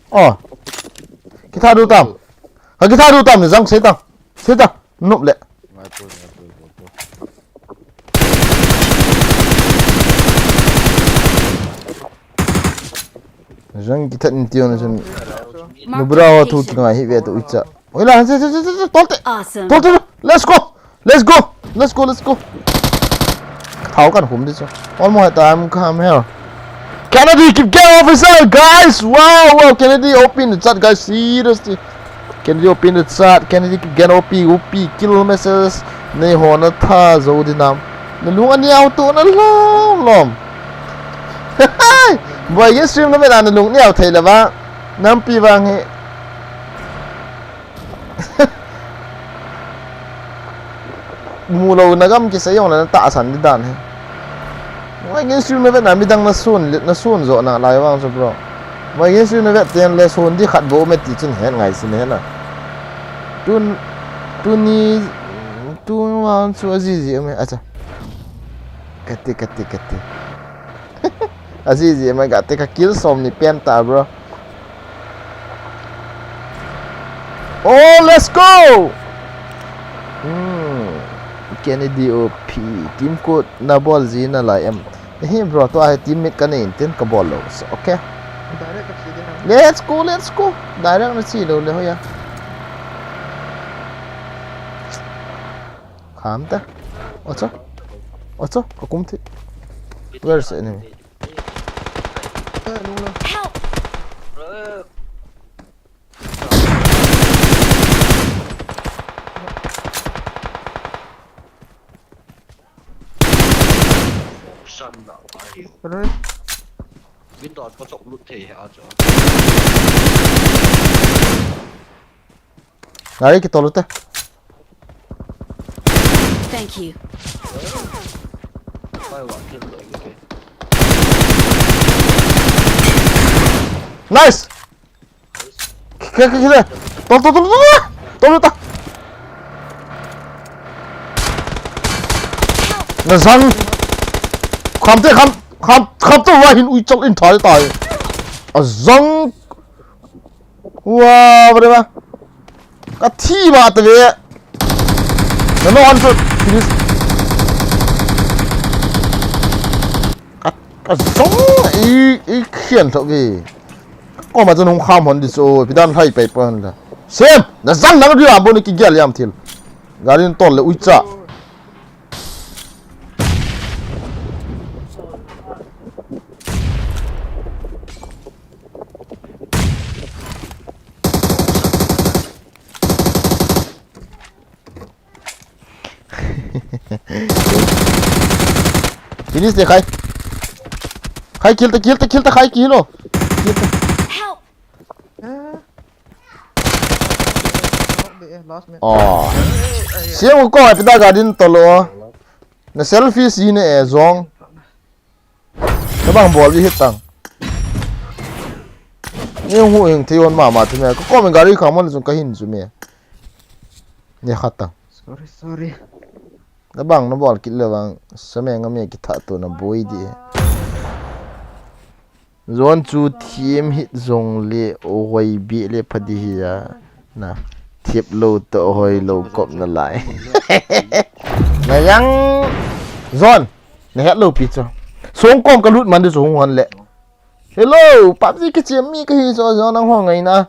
Oh. Kitha du tam. Ka kitha du tam, na jang sei ta. Sei ta. Nup le. Ngai poi, ngai poi, ngai poi. Jang kithat ni tio na chun. Mark the location. Nubra wa thu kingai hi ve tu icha. Oi la, se, se, se, se, se, tolte. Awesome. Tolte, let's go. Let's go. Let's go, let's go. Thao kan hum di chu. One more time, come here. Kennedy, keep get officer, guys. Wow, wow, Kennedy open the chat, guys. Seriously. Kennedy open the chat. Kennedy keep get O P, O P, kill message. Nei ho na tha zo di nam. Na lung ani au tu na lom lom. Boy, ye stream na me na lung ni au thei la ba. Nampi vang hi. Mu lo na gam kisei jong le na tahsan di dan hi. Boy, game stream na vet na midang na sun, na sun jo na lai vang chu bro. Boy, game stream na vet ten le sun di khat bou me ti chun het ngai sin he na. Tun, tuni, tun vang chu aji ji me, acha. Kati, kati, kati. Azizi, my God, take a kill som ni pen ta, bro. Oh, let's go! Hmm. Kennedy O P. Team code na bol ji na lai em. Hi bro, tua hi teammate ka nei in tin ka bol lou. So, okay. Direct ka chi ding ham. Let's go, let's go. Direct na chi lou le hoiya. Kham ta. Ocho. Ocho, ka kum thi. Where is the enemy? Eh, lung lung. Help! San na ai. Koi. Window ko chok lut thei ha cho. Gari kitol u te. Thank you. Nice! Kile, kile, kile. Tol, tol, tol, tol, tol. Tol u ta. Na jang. Kham te, kham, kham, kham te, wa hin ui chal in thai tai. A jang. Wa, bro, ba. Ka thi ba ta ve. Na no answer. Finish. Ka, ka jong i, i khian tho ve. Koma jong hung kham hon di so, pi dan hai pai pa hon la. Sem, na jang nang ri a bo ni ki gel yam thil. Gari in tol le ui cha. Finish de khai. Khai kill ta, kill ta, kill ta, khai kill o. Kill ta. Help! Eh. Knock de, eh, last man. Oh. Siang ko ai pida garden tolo. Na selfie si ne e jong. Tabang bol bi hit tang. Ni hu hing thei hon mama chu me. Ko kom gari kha mon chu ka hin chu me. Ni khat tang. Sorry, sorry. Tabang na bol kit le bang. Sa me nga me ki tha to na boi di. Zon chu thiem hit jong le o hoi bi le pha di hi ya. Na. Thiep lo to hoi lo kop na lai. Na yang. Zon. Na het lou pi chu. Song kom ka lut man di chu hung hon le. Hello, PUBG ka chem mi ka hi chu, chu nang ho ngai na.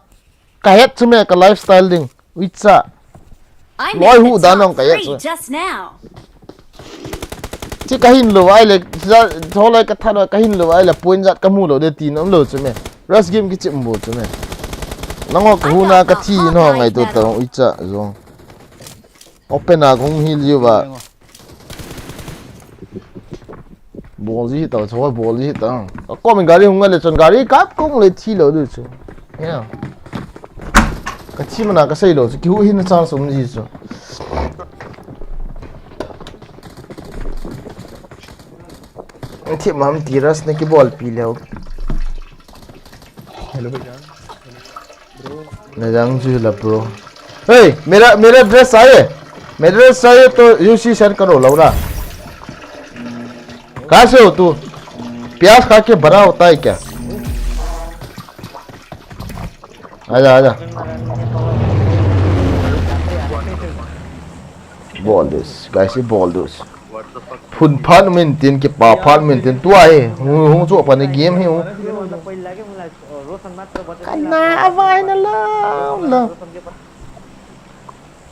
Ka het chu me ka lifestyle ding. Ui cha. I Loi made hu the dan top nong ka het three chu. Just now. Chi ka hin lou ai le, ja, tho lai ka tha lou ka hin lou ai le, point jat ka mu lou de ti nom lou chu me. Rush game ki chem bo chu me. Nang ho ka hu na ka thi no ngai to ta ui cha jong. Open a kong hi liu ba. Bol ji ta, choi bol ji ta. A kom gari hung le chon gari kap kong le thi lou du chu. Ya. Ka thi mana ka sei lou chu, ki hu hin chance um ji chu. Thi mam ti rush na ki bol pi leu. Hello, bhaiya. Na jang chu la bro. Hey, मेरा मेरा ड्रेस चाहिए। मेरा ड्रेस चाहिए तो UC send करो लौड़ा। कहाँ से हो तू? प्याज खा के बड़ा होता है क्या? आजा आजा। Bol dus, guys, bol dus. Phun phat min tin, kipa phat min tin, tua hi, hung, hung chu pa ni game hi hung. Kana avai na lam lam.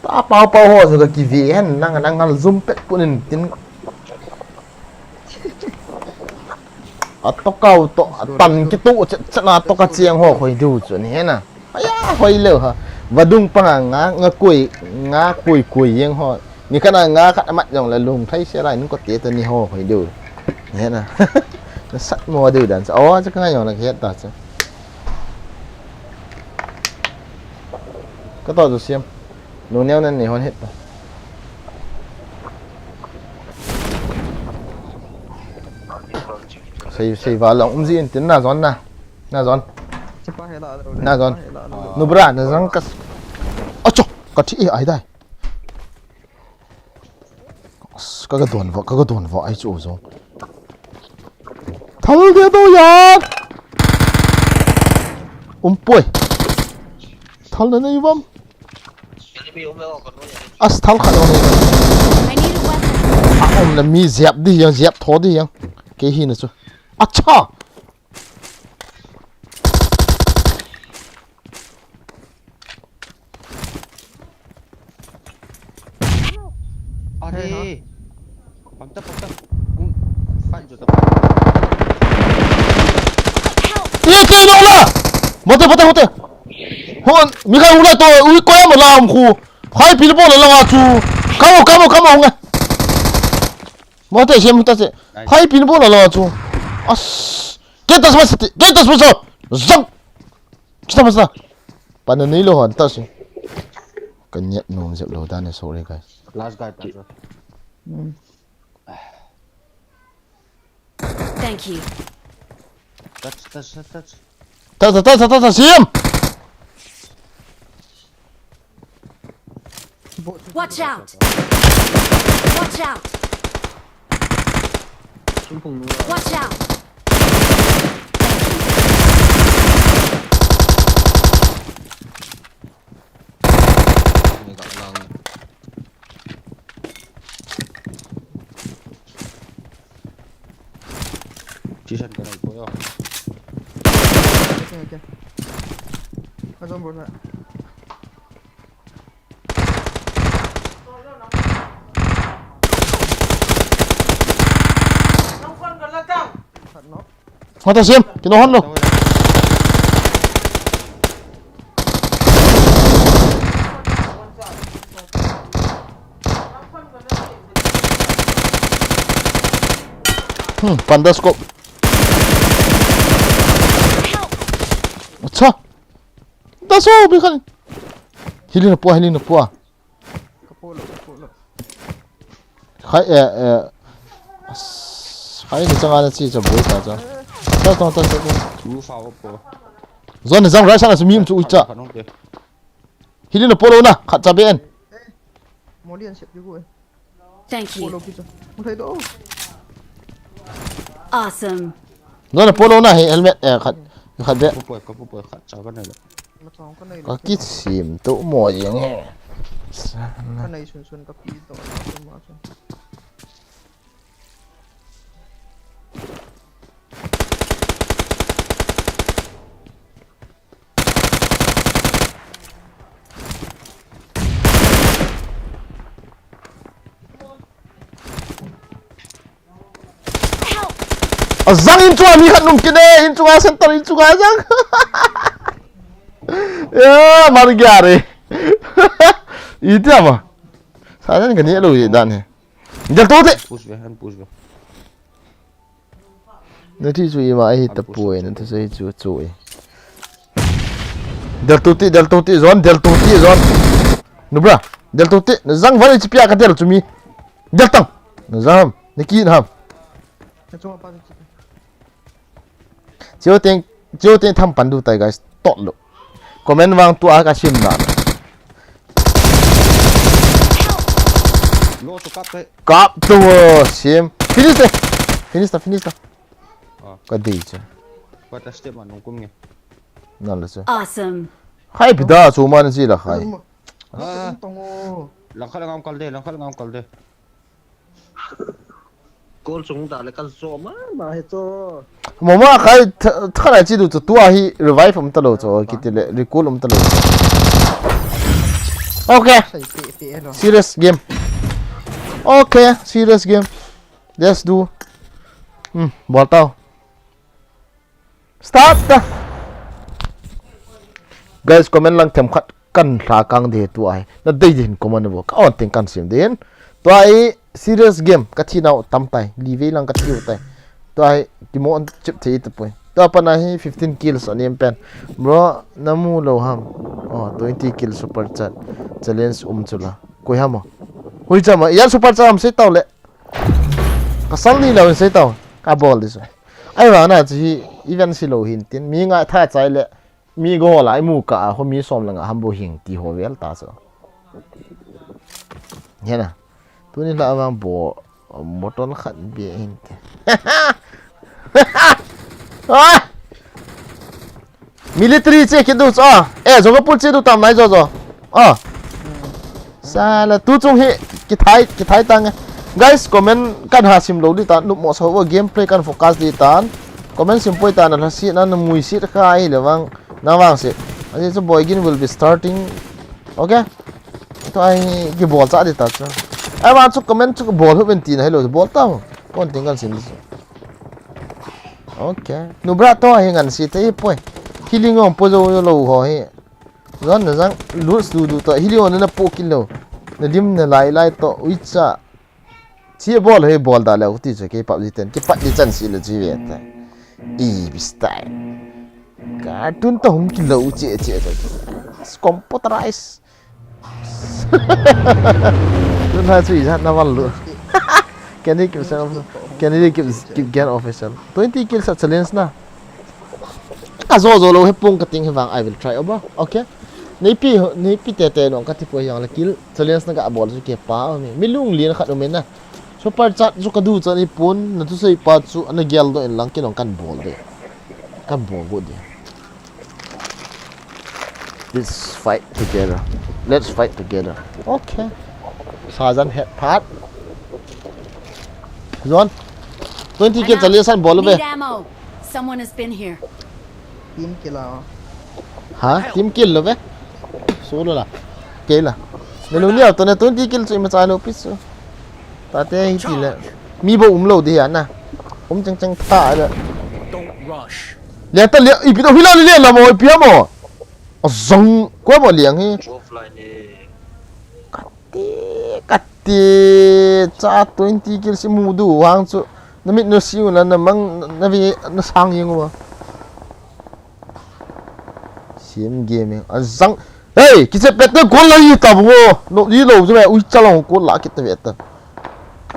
Ta pau pau ho chu ka kive hen, nang, nang ngal zum pet pun in tin. A to kau to, a tan ki to, chet chet na to ka chiang ho khoi du chu ni hena. Aya, hoi leu ha. Vadung panga nga, nga koi, nga koi koi jeng ho. Ni kana nga khat amat jong la lung thai se lai, nung ko te to ni ho khoi du. Ni hena. Na sat mo du dan sa. Oh, cha ka nga jong la het ta cha. Ka to chu siam. Lungneo nan ni hon het ta. Sei, sei va long um ji in tin na jon na. Na jon. Na jon. Nubra, na jang ka. Acho, ka thi e ai dai. Ka ka don va, ka ka don va ai chu jong. Thal dia do yan. Umpoi. Thal na nei vam. As thal khat lo nei. I need a weapon. A um na mi ziap di yang, ziap tho di yang. Kei hi na chu. Acha. Are. Pamta, pamta. Um, pan jo ta. Help! Ye, ye, no la. Mate, mate, mate. Hon, mi khai hula to, ui ko ya ma la um khu. Khai pil bol la nga chu. Kamo, kamo, kamo nga. Mate, sem ta se. Nice. Khai pil bol la nga chu. As. Ketas mas, ketas mas. Zang. Kita masa. Pana nei lo han ta si. Kan nyat nom jep lo dan, sorry guys. Last guy ta. Thank you. Touch, touch, touch, touch. Ta ta ta ta ta ta sim. Watch out! Watch out! Watch out! Chisan ka nai ko yo. Okay, okay. Azom bro na. Hata sim, kino hon lo. Hmm, panda scope. Acha. That's all, bikan. Hili na pua, hili na pua. Kapo lo, kapo lo. Khai, eh, eh. Khai ni changa na chi cha boi ta cha. Ta ta ta ta. Lu fa wo po. Zon ni jang rai sa na sumi chu ucha. Hili na polo na, khat cha be en. Moli an sep ju go. Thank you. Polo ki cha. Mo thai do. Awesome. Zon na polo na he helmet, eh, khat, khat be. Pu poi, ka pu poi, khat cha ka nei lo. Ka kisim to mo jeng he. Ka nei sun sun ka pi to ma sun. Azang in chunga mi khat num kit e, in chunga center in chunga azang. Ya, mar gya re. Iti ama. Sa jan kani lo ye dan he. Del to te. Push ve, han push ve. Na thi chu ima ahi ta poi, na thi chu chu e. Del to ti, del to ti, zon, del to ti, zon. Nu bra, del to ti, na zang van chi pia ka del chu mi. Del tang. Na zang ham, na ki ham. Chiu teng, chiu teng tham pan du tai guys. Tot lo. Comment vang tua ka sim dan. Lo to kap tai. Kap to sim. Finish te. Finish ta, finish ta. Ah. Ka dei che. Ka ta step ma nung kum nge. Nan le che. Awesome. Hai pida chu man chi la hai. Ah. Langkhat ngam kal de, langkhat ngam kal de. Kol chung da le ka zo ma ma he to. Mama khai thana chi du chu tua hi revive um ta lo chu kiti le recall um ta lo. Okay. Sai pe pe lo. Serious game. Okay, serious game. Let's do. Hmm, bol tau. Start ta. Guys, comment lang them khat kan hla kang de tu ai. Na dei din comment bo. Ka on teng kan sim din. Tu ai serious game ka thi nau tam tai. Li vei lang ka thi u tai. Tu ai kimo on chip thei ta poi. Tu apa na hi fifteen kills on em pen. Bro, na mu lo ham. Oh, twenty kills super chat. Challenge um chula. Koi ham o. Hui chama. Yan super chat ham sei tau le. Ka sal ni lo sei tau. Ka bol di so. Ai vang na chu hi event si lo hin tin mi nga tha chai le mi go la i mu ka a ho mi som la nga ham bo hing ti ho vel ta so. Hena. Tuni la vang bo motor khat be hin te. Ah! Military che kit diu chu. Ah. Eh, jo ka pul che diu tam nai jo jo. Ah. Sala, tu chung hi kithai, kithai tang e. Guys, comment kan ha sim lou di tan, nup mo sa ho gameplay kan focus di tan. Comment sim poi tan, na si, na, na mui si kha hi le vang, na vang si. Ani chu Boigin will be starting. Okay? Tua hi kibol cha di ta chu. Ai, vang chu comment chu bol hu ben ti na hello, bol ta. Kon ting kan sim di chu. Okay. Nu bra to hi ngan si te poi. Healing on po jo lou ho hi. Jon na jang, lose du du to, healing on na po kit lou. Na lim na lai lai to, uicha. Chi bol he bol da lou ti chu kei pap ji ten, kipat di chan si lou chi ve ta. I bistai. Cartoon to hung kit lou che che to. Computerize. Tun ha chu ijat na val lou. Can he keep, can he keep, keep game official? Twenty kills a challenge na. Ka jo jo lou he pung ka ting he vang, I will try over. Okay. Neipi, neipi te te nong ka ti po yang la kill challenge na ka bol chu ke pa mi. Mi lung lien khat um na. Super chat chu ka du chan i pun, na tu sei pa chu ana gel do en lang ke nong kan bol de. Kan bol go de. Let's fight together. Let's fight together. Okay. Sajan head part. Jon. Twenty kill challenge an bol ve. Need ammo. Someone has been here. Team kill a. Ha? Team kill lou ve? Solo la. Kei la. Nelu ni auto ne twenty kill chu ima cha lou pi chu. Tate hi ti le. Mi bo um lou di ya na. Um chang chang tha le. Don't rush. Le ta le, ipi to hila le le la mo, ipi mo. Azang, ko mo liang hi. Offline e. Kati, kati, cha twenty kills i mu du vang chu. Na mit na siu na, na mang, na ve, na sang yeng uva. Sim gaming. Azang. Hey, kiche pet na goal la i ta bo. No, i lo chu me, ui cha long goal la kit ta ve ta.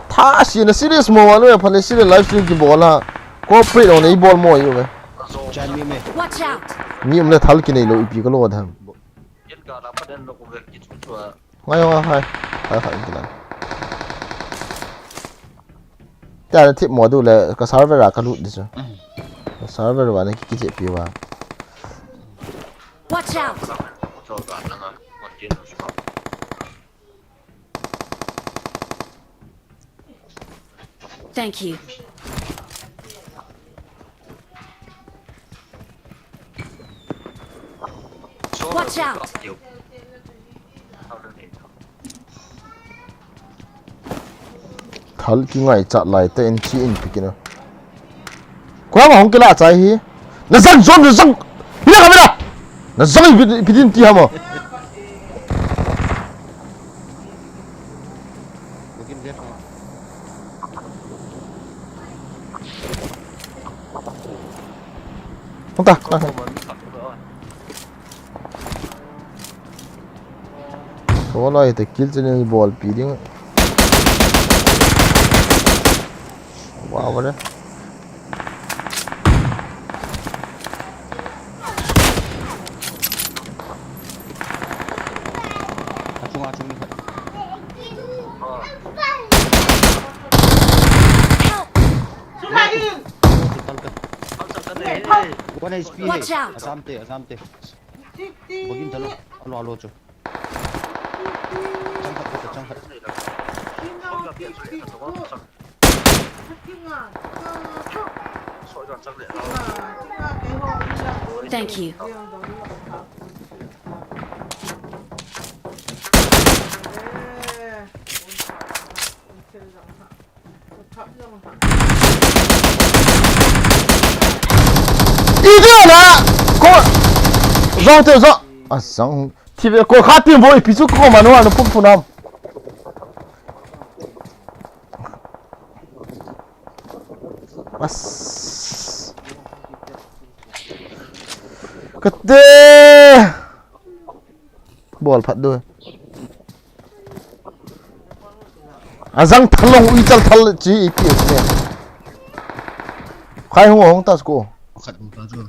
Tha si na serious mo wa lo ya phale serious live stream kibol a. Cooperate on i bol mo yu ve. Chan mi me. Watch out! Mi um le thal kinei lou ipi ka lo dam. Yen ka la pa den lo ko ve ki chu chu a. Ngai ngai hai. Hai hai ki la. Ta na thip mo du le ka server a ka lut di chu. Ka server wa ne ki ki che pi wa. Watch out! Cho ga na nga. Continue chu. Thank you. Watch out! Thal kingai chat lai te in chi in pi kina. Kua ma hong kila chai hi. Na zang zon, na zang. Hina ka mira. Na zang ipi, ipi din ti hamo. Hong ta. Ko lai te kill challenge bol pi ding. Wow, vale. Achung, achung ni khat. One H P hai. Watch out! Asam te, asam te. Bogin talo. Alo, alo chu. Chang khat, chang khat. Thank you. Idiot na! Ko! Zong te zong. A zong. Ti ve ko kha tin voi pi chu ko ma no ano pum pum nam. As. Kate. Bol phat du. A zang thal long ui chal thal chi ipi ne. Khai hung hung ta ko. Khat hung ta chu.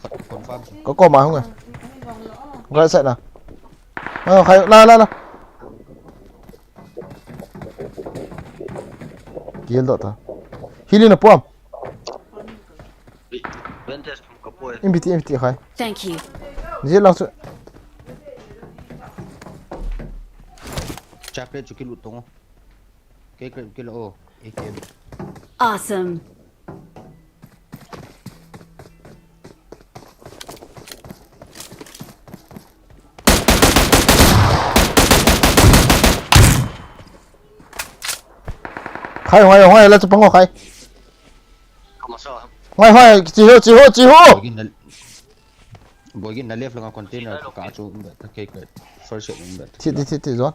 Khat confirm chu. Ko ko ma hung. Ngai sa na. A khai la la la. Kill doh ta. Hili na puam. Inpiti, inpiti khai. Thank you. Jia lang chu. Chocolate chu kilut tong. Cake chu kilo. A K M. Awesome. Khai, khai, khai, la chu pango khai. Kama sa. Khai, khai, chi ho, chi ho, chi ho. Bogi na, bogi na left langa container ka chu um be ta, cake, first aid um be ta. Thi, thi, thi, thi, zon.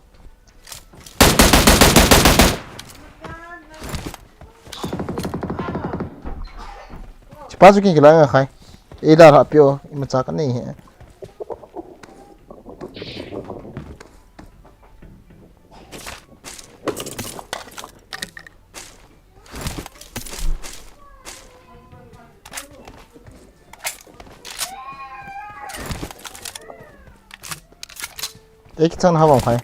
Chipa chu kin kila nga khai. Ei da la pio, ima cha ka nei he. Ei kichang na ha bang khai.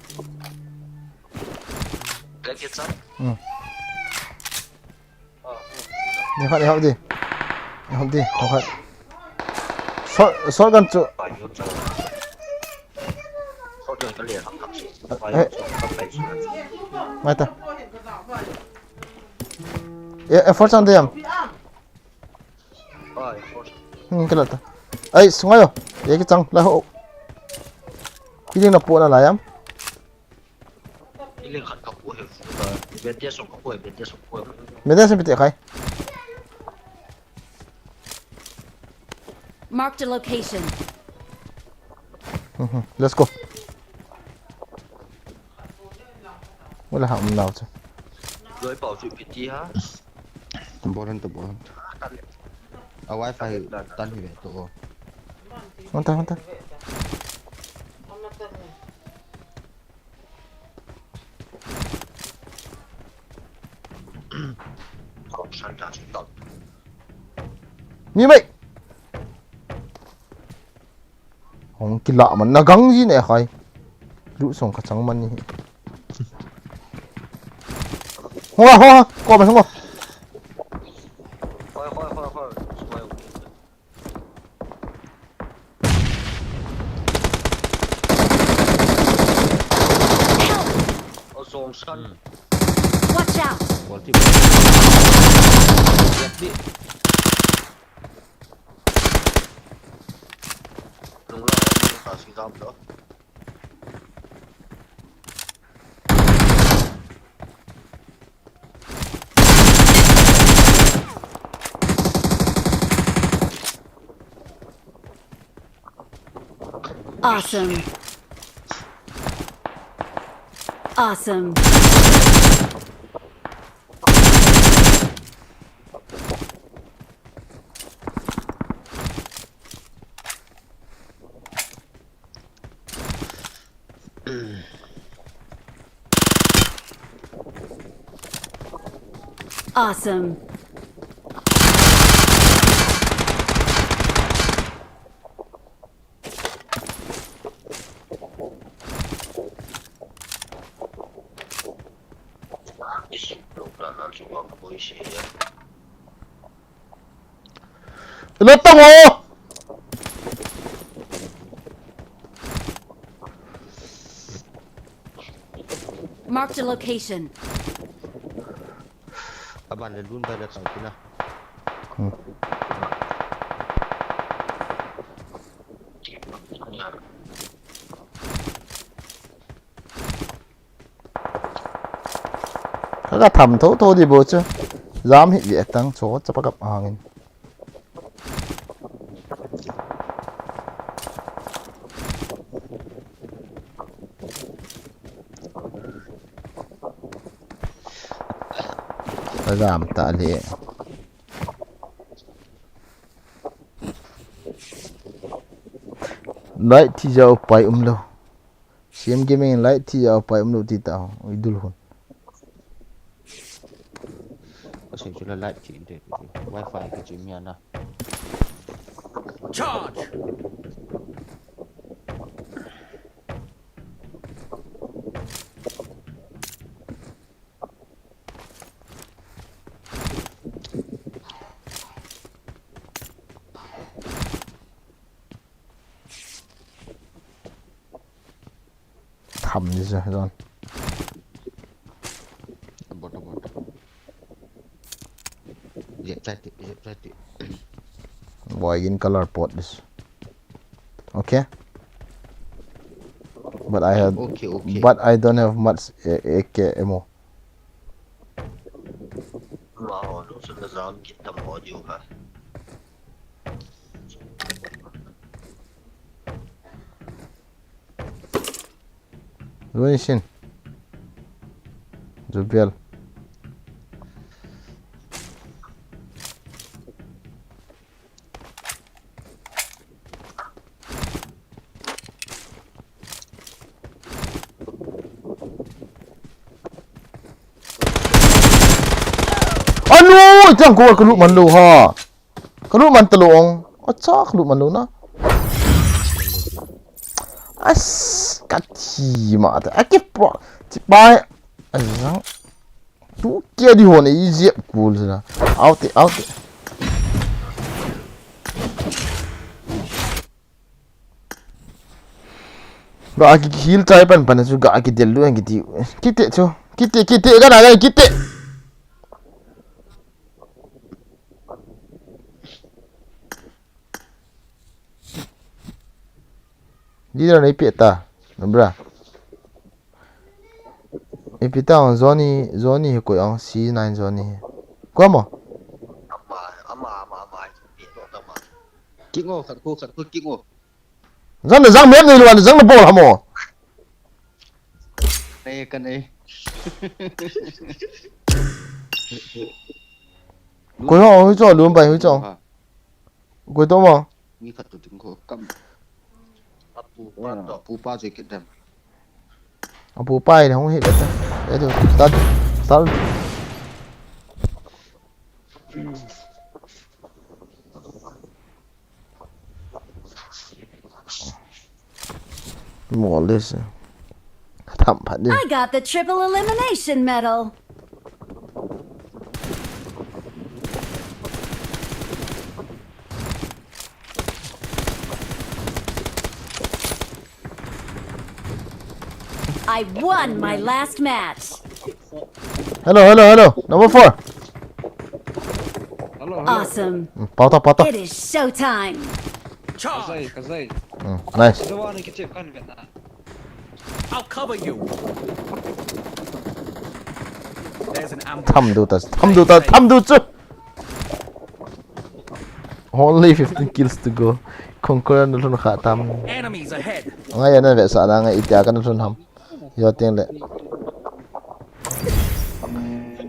Ei kichang? Hmm. Ni khat, ni khat di. Ni khat di, ni khat. Short, shotgun chu. Eh. Ngai ta. Eh, eh, force ang diam. Hmm, kila ta. Ai, sungai yo. Ye kichang, la ho. Kiding na po na la yam. Iling khat ka pu he, uh, Betia song ka pu he, Betia song ka pu he. Betia song pite khai. Marked a location. Mhm, let's go. Wala ha um nau chu. Loi pau chu piti ha. Boran to, boran to. A wifi tan hi ve to. Hon ta, hon ta. Mi mai. Hong kila man na gang ji ne khai. Lu song ka chang man ni. Ho, ho, ho. Ko ma song ko. Khoi, khoi, khoi, khoi. Help! Oh, zong san. Hmm. Watch out! Bol ti. Yap di. Lung la, lung la, si dam lo. Awesome. Awesome. Awesome. Lo tong o. Marked a location. Aban le lun bai le tang kina. Hmm. Ka, ka tham tho tho di bo chu. Jam hi ve tang cho chapa kap angin. Ka jam ta le. Light thi jao pai um lo. Siam Gaming light thi jao pai um lo ti ta ho. Ui dul hun. Ka sui chu la light thi inte. Wi-Fi ka chu mi ana. Charge! Tham ni se, John. Bot, bot. Jep chai ti, jep chai ti. Boy, in color pot this. Okay. But I had, Okay, okay. but I don't have much A K ammo. Wow, looks like the zone get them audio, huh? Luin sin. Jubial. Anu, chang ko ka lut man lou ha. Ka lut man talou ong. Acha, ka lut man lou na. As, ka thi ma ta. Aki pro. Ti pai. Azang. Tu kia di hon e, easy cool na. Out e, out e. Ga ki heal chai pan pan chu ga ki del lu ang kiti. Kiti chu. Kiti, kiti, ga na ga kiti. Leader na ipi ta, no bra. Ipi ta ong Johnny, Johnny hi koi ong C nine Johnny hi. Koi mo? Ama, ama, ama, ama, ipi to ta ma. King o, khat khu, khat khu, king o. Zang na zang map nei lou, zang na bol hamo. Nei, kan ei. Koi ho, hui cho, lum bai, hui cho. Ha. Koi to mo? Mi khat tu ding ko kam. Apu pa to. Apu pa je ke dam. Apu pa ile hung hi kata. Eh, tu, start, start. Mo le se. Tham phat di. I got the triple elimination medal. I won my last match. Hello, hello, hello. Number four. Hello, hello. Awesome. Hmm, pau ta, pau ta. It is showtime. Charge. Kazai, kazai. Hmm, nice. Kazai ni kichep kan vena. I'll cover you. There's an ambush. Tham du ta, tham du ta, tham du chu. Only fifteen kills to go. Conqueror na lhun kha tam. Enemies ahead. Ngai ana ve sa na ngai itia kana lhun ham. Yo teng le.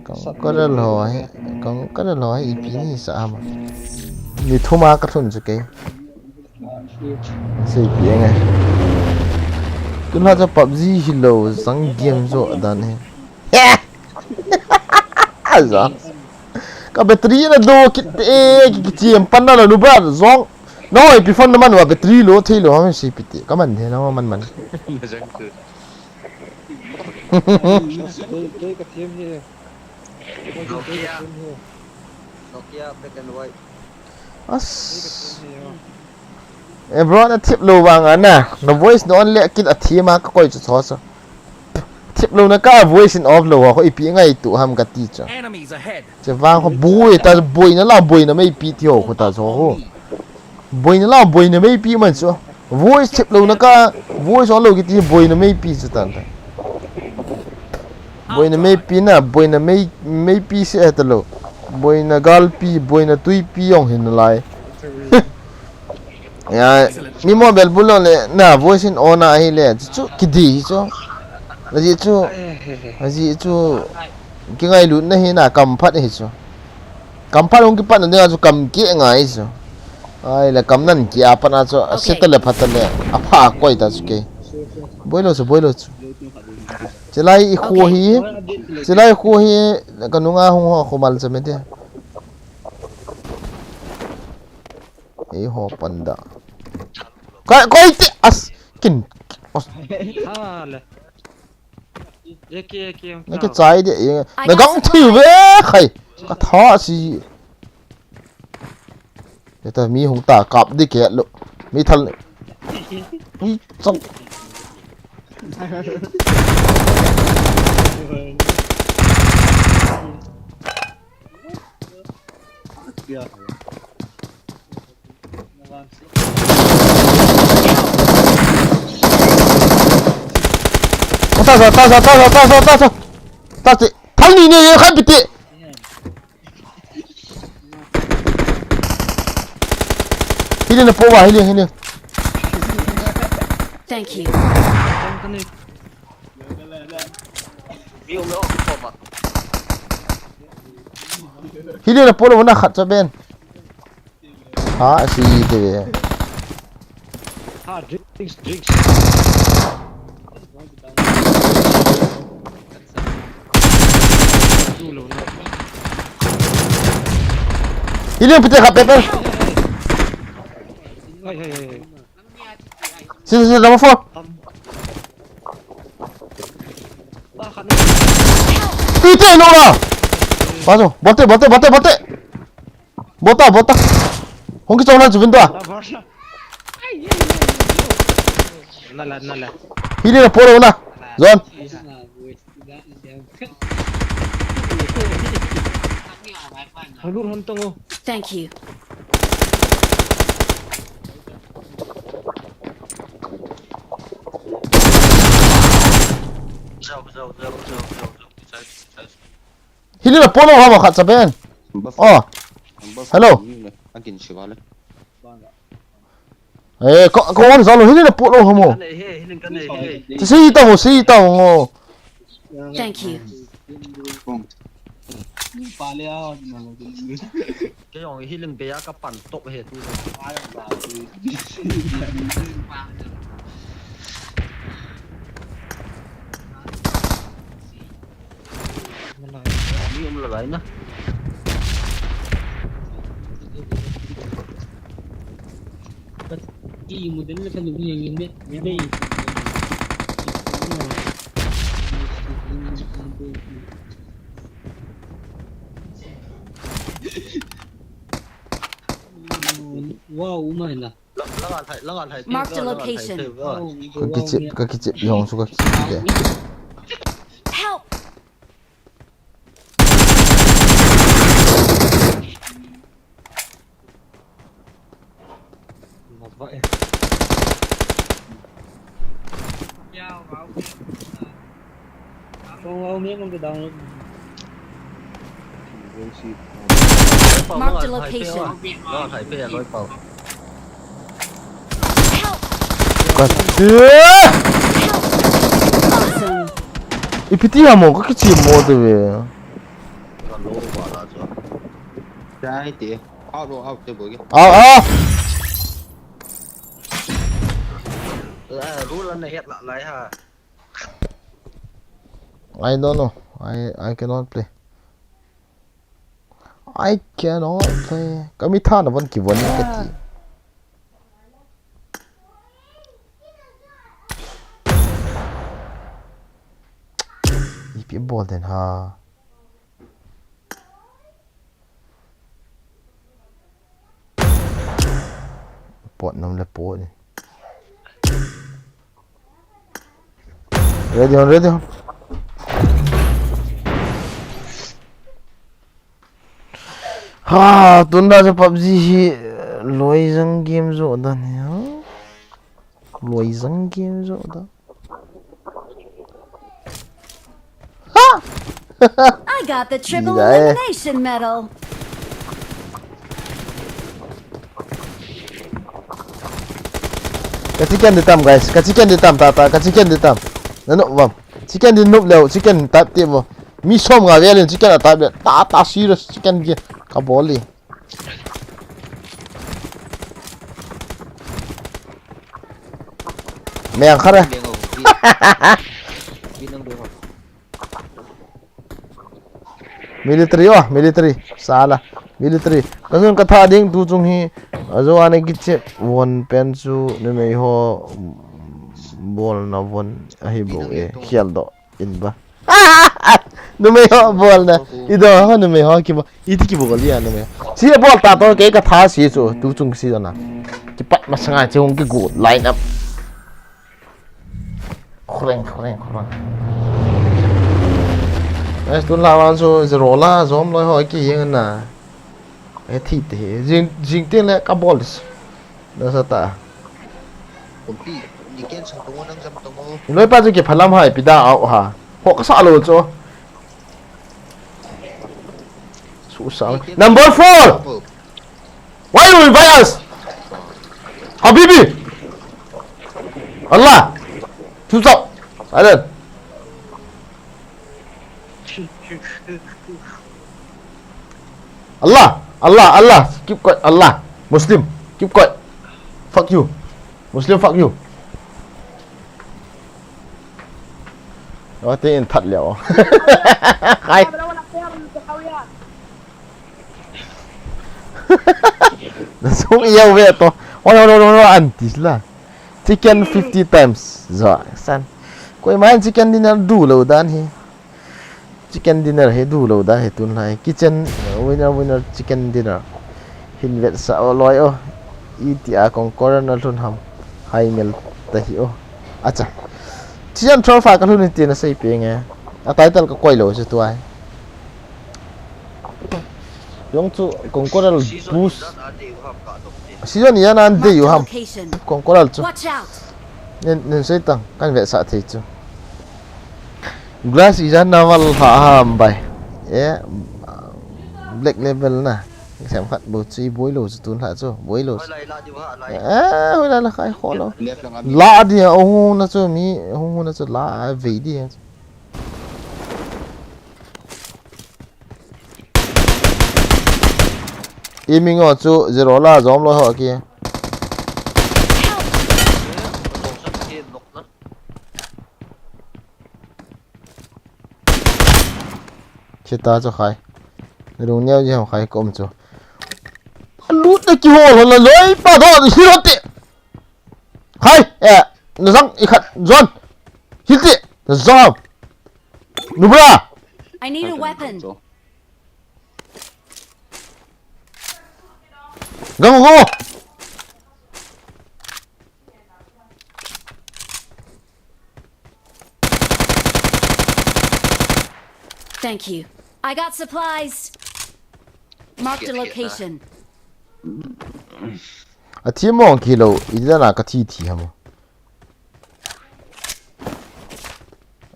Conqueror lo hi, Conqueror lo hi ipi ni sa ham. Ni thuma ka lhun chu kei. Sei pi ngai. Tun ha cha PUBG hi lo, zang game zo dan hi. Zang. Ka battery na do kit e, ki, ki chiam pan na la nu ba zong. No, ipi phone na man wa battery lo, thei lo, ha, si pi ti. Ka man the na man man. Na jang tu. Dei, dei ka thiam hi. Nokia. Nokia black and white. As. Dei ka thiam hi, oh. Eh, bro, na thip lo vang a na. Na voice na on le kit a thiam a ka koi chu cho cho. Thip lo na ka voice in off lo ho ipi ngai tu ham ka ti cho. Enemies ahead. Che vang ho bui ta bui na la bui na mei pi ti ho ko ta cho ho. Boina la, boina meipi man chu. Voice thip lo na ka, voice on lo kiti boina meipi chu tan ta. Boina meipi na, boina mei, meipi se he ta lo. Boina galpi, boina tuipi jong hin lai. Ya, mi mobile bul lo le, na voice in on a hi le, chu kidi hi chu. Aji chu, aji chu, kingailut na hi na kam phat hi chu. Kam phat hung kipat na dinga chu kam keh ngai chu. Ai le kam nan keh a pat na chu, a se ta le phat ta le, a pha koi ta chu kei. Boi lo chu, boi lo chu. Chilai i khu hi, chilai khu hi, ka nunga hung ho khu mal cha me te. Ei ho panda. Koi, koi te, as, kin, as. Ha le. Ye ke, ye ke, ye ke. Na ke chai de, ye. Na gang thi ve, khai. Ka tha si. Ye ta mi hung ta kap di ke lo. Mi thal. Mi chang. Taza, taza, taza, taza, taza. Taza. Thal ni ne ye khan piti. Hili na po ba, hili, hili. Thank you. Hili na po lo na khat cha ben. Ha, si te ve. Ha, drinks, drinks. Hili pite khat pe pe. Hai, hai, hai, hai. Si, si, si, number four. Ite no la. Paso, bote, bote, bote, bote. Bota, bota. Hung kichong na chu window a. Nala, nala. Hili na po lo na. John. Halur hon tong o. Thank you. Hili na po lo ha ma khat sa ben. Oh. Hello. Akin siwa le. Eh, ko, ko on zalo, hili na po lo ha mo. Kane he, hili kane he. Si ta ho, si ta ho. Thank you. Kei jong hili be a ka pan top he tu. Ni um la bai na. Ti mu den le ka lu yang in de. Dei. Wow, umai la. Marked a location. Ka kichep, ka kichep, jong su ka kichep de. Help! Marked a location. Help! Kati. Awesome. Ipi ti ha mo, ka kichep mo te ve. Dai te. Out lo, out te boy. Out, out. Eh, rule na het la lai ha. I don't know. I, I cannot play. I cannot play. Kami tha na von ki von ni kati. Ipi bol den ha. Pot nom le pot ni. Ready on, ready on. Ha, tunda je PUBG hi, eh, loijang game jo dan hi, ha? Loijang game jo dan. Ha! I got the triple elimination medal. Ka chicken di tam, guys. Ka chicken di tam, ta, ta. Ka chicken di tam. Na no, vam. Chicken di nup leo, chicken tap ti mo. Mi som nga vel in chicken a tap le. Ta, ta serious chicken ki. Ka bol li. Meng kha re. Military, oh, military. Sala. Military. Kasun katha ding tu chung hi. Ajo ane kichep von pen chu numei ho, mm, bol na von ahi bo e. Khial do. In ba. Numei ho bol na. Ido ho numei ho ki bo. Iti ki bo li a numei ho. Si bol ta to ke katha si chu. Tu chung si na. Kipat masanga chi hung ki go line up. Khreng, khreng, khreng. Nice, tun la wan so zero la, zom loi ho ki yeng na. E thi te he. Jing, jing te le ka bol. Na sa ta. Kumpi, ni ken sa tungo nang jam tungo. Loi pa chu ki phalam hai pi da au ha. Ho ka sa lo chu. Su sa. Number four. Why you invite us? Habibi. Allah. Susah. Silent. Allah, Allah, Allah, keep quiet, Allah, Muslim, keep quiet, fuck you, Muslim, fuck you. Wah, te in that liao. Khai. Na sung iya ve to. Oi, oi, oi, oi, antis la. Chicken fifty times. Zo, san. Koima in chicken dinner du lo dan hi. Chicken dinner hi du lo dan hi tun lai. Kitchen, uh, winner, winner, chicken dinner. Hin vetsah o loi o. Iti a kong corner lhun ham. Hai mel ta hi o. Acha. Chicken trophy ka lhun ti na sei pe nge. A title ka koi lo chu tuai. Jong chu kong corner boost. Season ijat a dei u ham ka dong te. Season ijat a dei u ham. Marked a location. Kong corner chu. Watch out! Nen, nen sei tang, kan vetsah thei chu. Glass ijat na val ha ham bai. E, Black Label na. Sem khat bo chu i boi lo chu tun ha chu, boi lo chu. Hoi lai la di u ha lai. E, hoi lai la khai kho lo. Left lang a mi. La di a, hung hung na chu mi, hung hung na chu la, a vei di a. Aiming o chu zero la zom loi ho ki. Chita chu khai. Lung neo ji ham khai kom chu. Lut na kihol hon la loi pa do hi lo te. Khai, eh, na zang i khat zon. Hi te, na zang. Nubra. I need a weapon. Gang go. Thank you. I got supplies. Marked a location. A thi mong kilo, i dana ka thi thi hamo.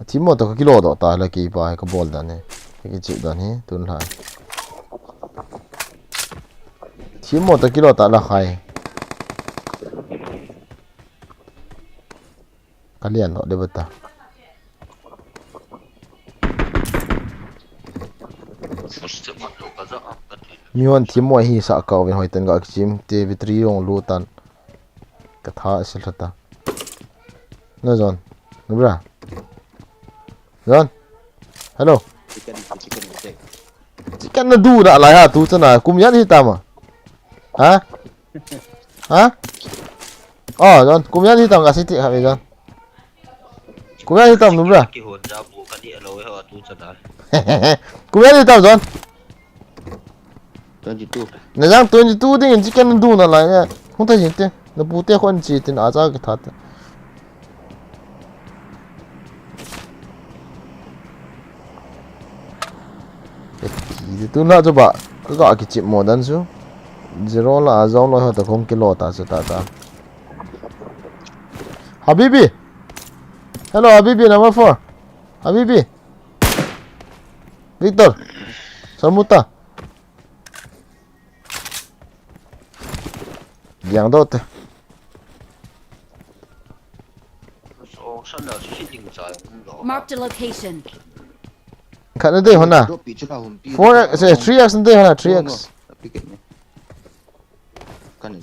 A thi mo to ka kilo do ta la ki pa ka bol dan he. Ka ki chip dan he, tun lai. Thi mo to kilo ta la khai. Ka lian lo de bata. Mi hon thi mo hi sa ka vin hoi ten ga ki chim te vitri rong lu tan. Ka tha sil ta. Na John. Nubra. John. Hello. Chicken, chicken, chicken. Chicken na du na lai ha tu chana. Kum yan hi tama. Ha? Ha? Oh, John. Kum yan hi tam ka siti ha, John. Kum yan hi tam, Nubra. Ki hon ja bu ka ni alo ho tu chana. Kum yan hi tam, John. Twenty-two. Na jang twenty-two ding in chicken du na lai ne. Hung ta jin te. Na pu te khon chi tin a cha ki tha te. Ki tu na chu ba. Ka ga ki chip mo dan chu. Zero la a zong lo ho ta khong kilo ta chu ta ta. Habibi. Hello, Habibi number four. Habibi. Victor. Samuta. Giang do te. Marked a location. Khat na dei hona. Four X, eh, three X na dei hona, three X. Kan ni.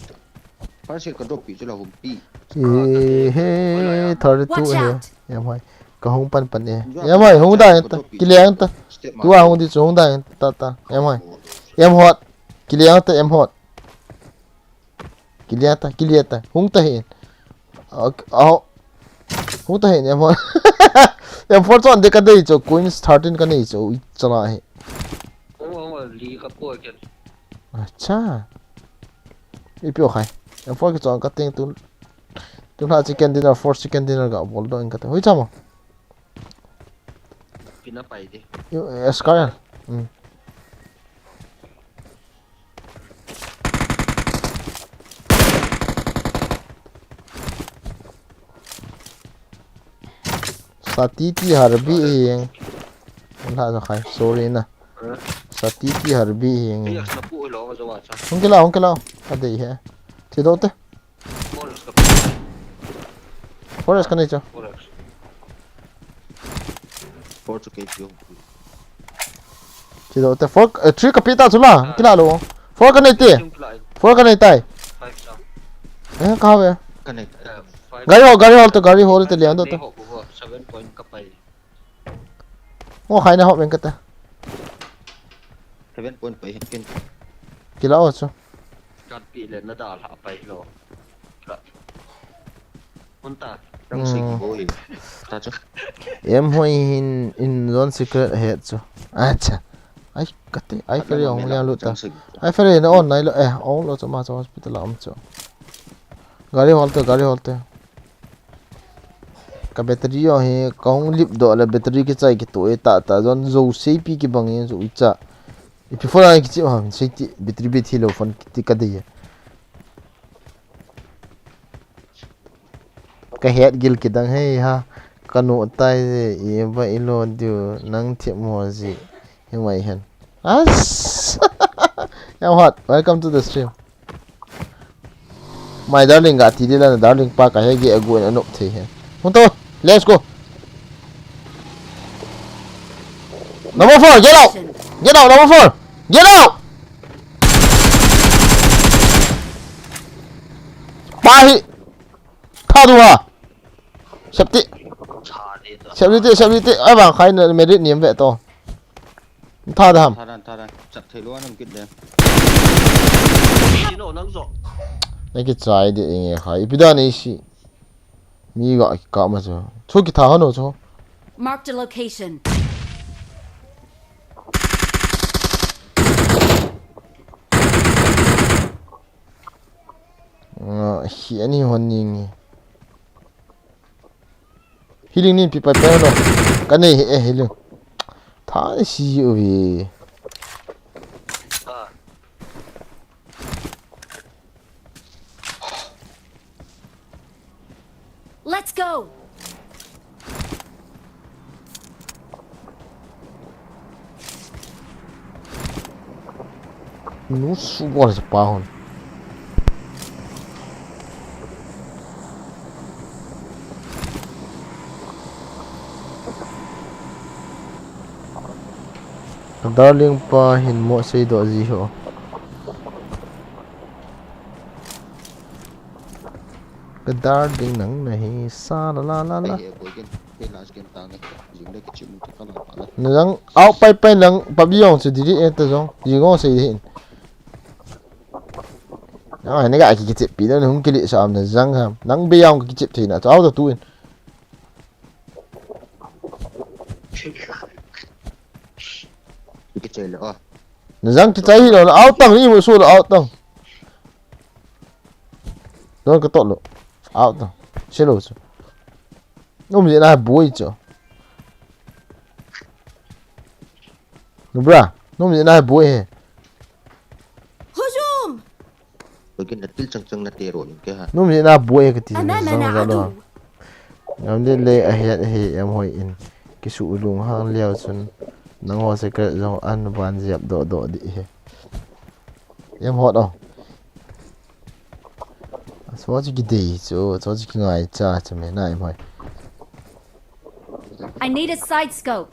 First aid ka drop pi chu la hum pi. Eh, he, thirty-two. Watch out. Em hoi. Ka hung pan pan e. Em hoi, hung da ta. Kiliang ta. Tu a hung di chu hung da ta ta. Em hoi. Em hot. Kiliang ta em hot. Kiliang ta, kiliang ta. Hung ta he. Ok, aho. Hung ta he em hot. Em four chon de ka dei chu, Queens thirteen ka nei chu, i chala he. Hung, hung, li ka po ken. Acha. Ipi o khai. Em four kichon ka teng tu. Tun ha chicken dinner, force chicken dinner ga bol doh inge kati. Hoi chamo. Pina pai di. You, eh, Scar. Hmm. Satiti harbi ing. Wala sa khai. Sorry na. Satiti harbi ing. Iya, napu lo, sa wa sa. Hung kila, hung kila. Ade he. Ti do te. Forest ka nei chu. Forest. Four chu kei chu. Ti do te four, eh, three ka pi ta chu la. Kila lo. Four ka nei te. Four ka nei tai. Five sa. Eh, ka ve. Ka nei. Gari hol, gari hol to, gari hol te lian do to. Seven point ka pai. Ngo khai na hop ven kata. Seven point pai hin kin. Kila o chu. Kan pi le na dal ha pai lo. Hunta. Tang sik boi. Ta chu. Em hoi hin in zone secret het chu. Acha. Ai kate, ai feri ong ya luta. Ai feri na on nai lo eh, ong lo chu ma chu hospital a om chu. Gari hol te, gari hol te. Ka battery jong hi kahung lip doh le battery kichai kitoh e tah tah jong jou seipi kibang e jou icha. Ipi phone a kichim ham sei ti battery bit hilou phone ti kadei e. Ka het gil kidang hei ha. Ka nu tai je iba ilo diu nang thim ho ji. Himai hen. As. Yam hot. Welcome to the stream. My darling ga ti dila na darling pa ka he ge agu en anop thei he. Hung to. Let's go. Number four, get out. Get out, number four. Get out. Pa hi. Tha du ha. Safety. Safety, safety. Ai bang khai na merit niam ve to. Tha da ham. Tha dan, tha dan. Chat thei lo nam kit de. Sino nang zo. Na kichai de inge khai. Ipi dan isi. Mi ga ka ma chu. Chu kitha hano chu. Marked a location. Nga hi ani hon ninge. Healing nin pi pai pai lo. Ka nei he, eh, healing. Tha si uvi. Let's go. Nu su bol se pa hon. Darling pa hin mo sei do ji ho. Ka darling nang nahi sa la la la la. Na jang out pai pai nang pabjong chu diri e ta jong. Jing o sei hin. Nang ne ga ki kichep pi na hung kili sa am na jang ham. Nang be yang kichep thei na chu out tu in. Kichai le o. Na jang kichai hi lo, out tang ni mu su lo out tang. Don ka to lo. Out tang. Che lo chu. Nom je na boi chu. Nubra, nom je na boi he. Hujum! Begin na til chang chang na te ro in ke ha. Nom je na boi he kati. Ngam le le a het he em hoi in. Kisu ulung hang leo chun. Nang ho secret jong an ban jep do do di he. Em hot o. So chi ki dei chu, so chi ki ngai cha cha me nai mai. I need a side scope.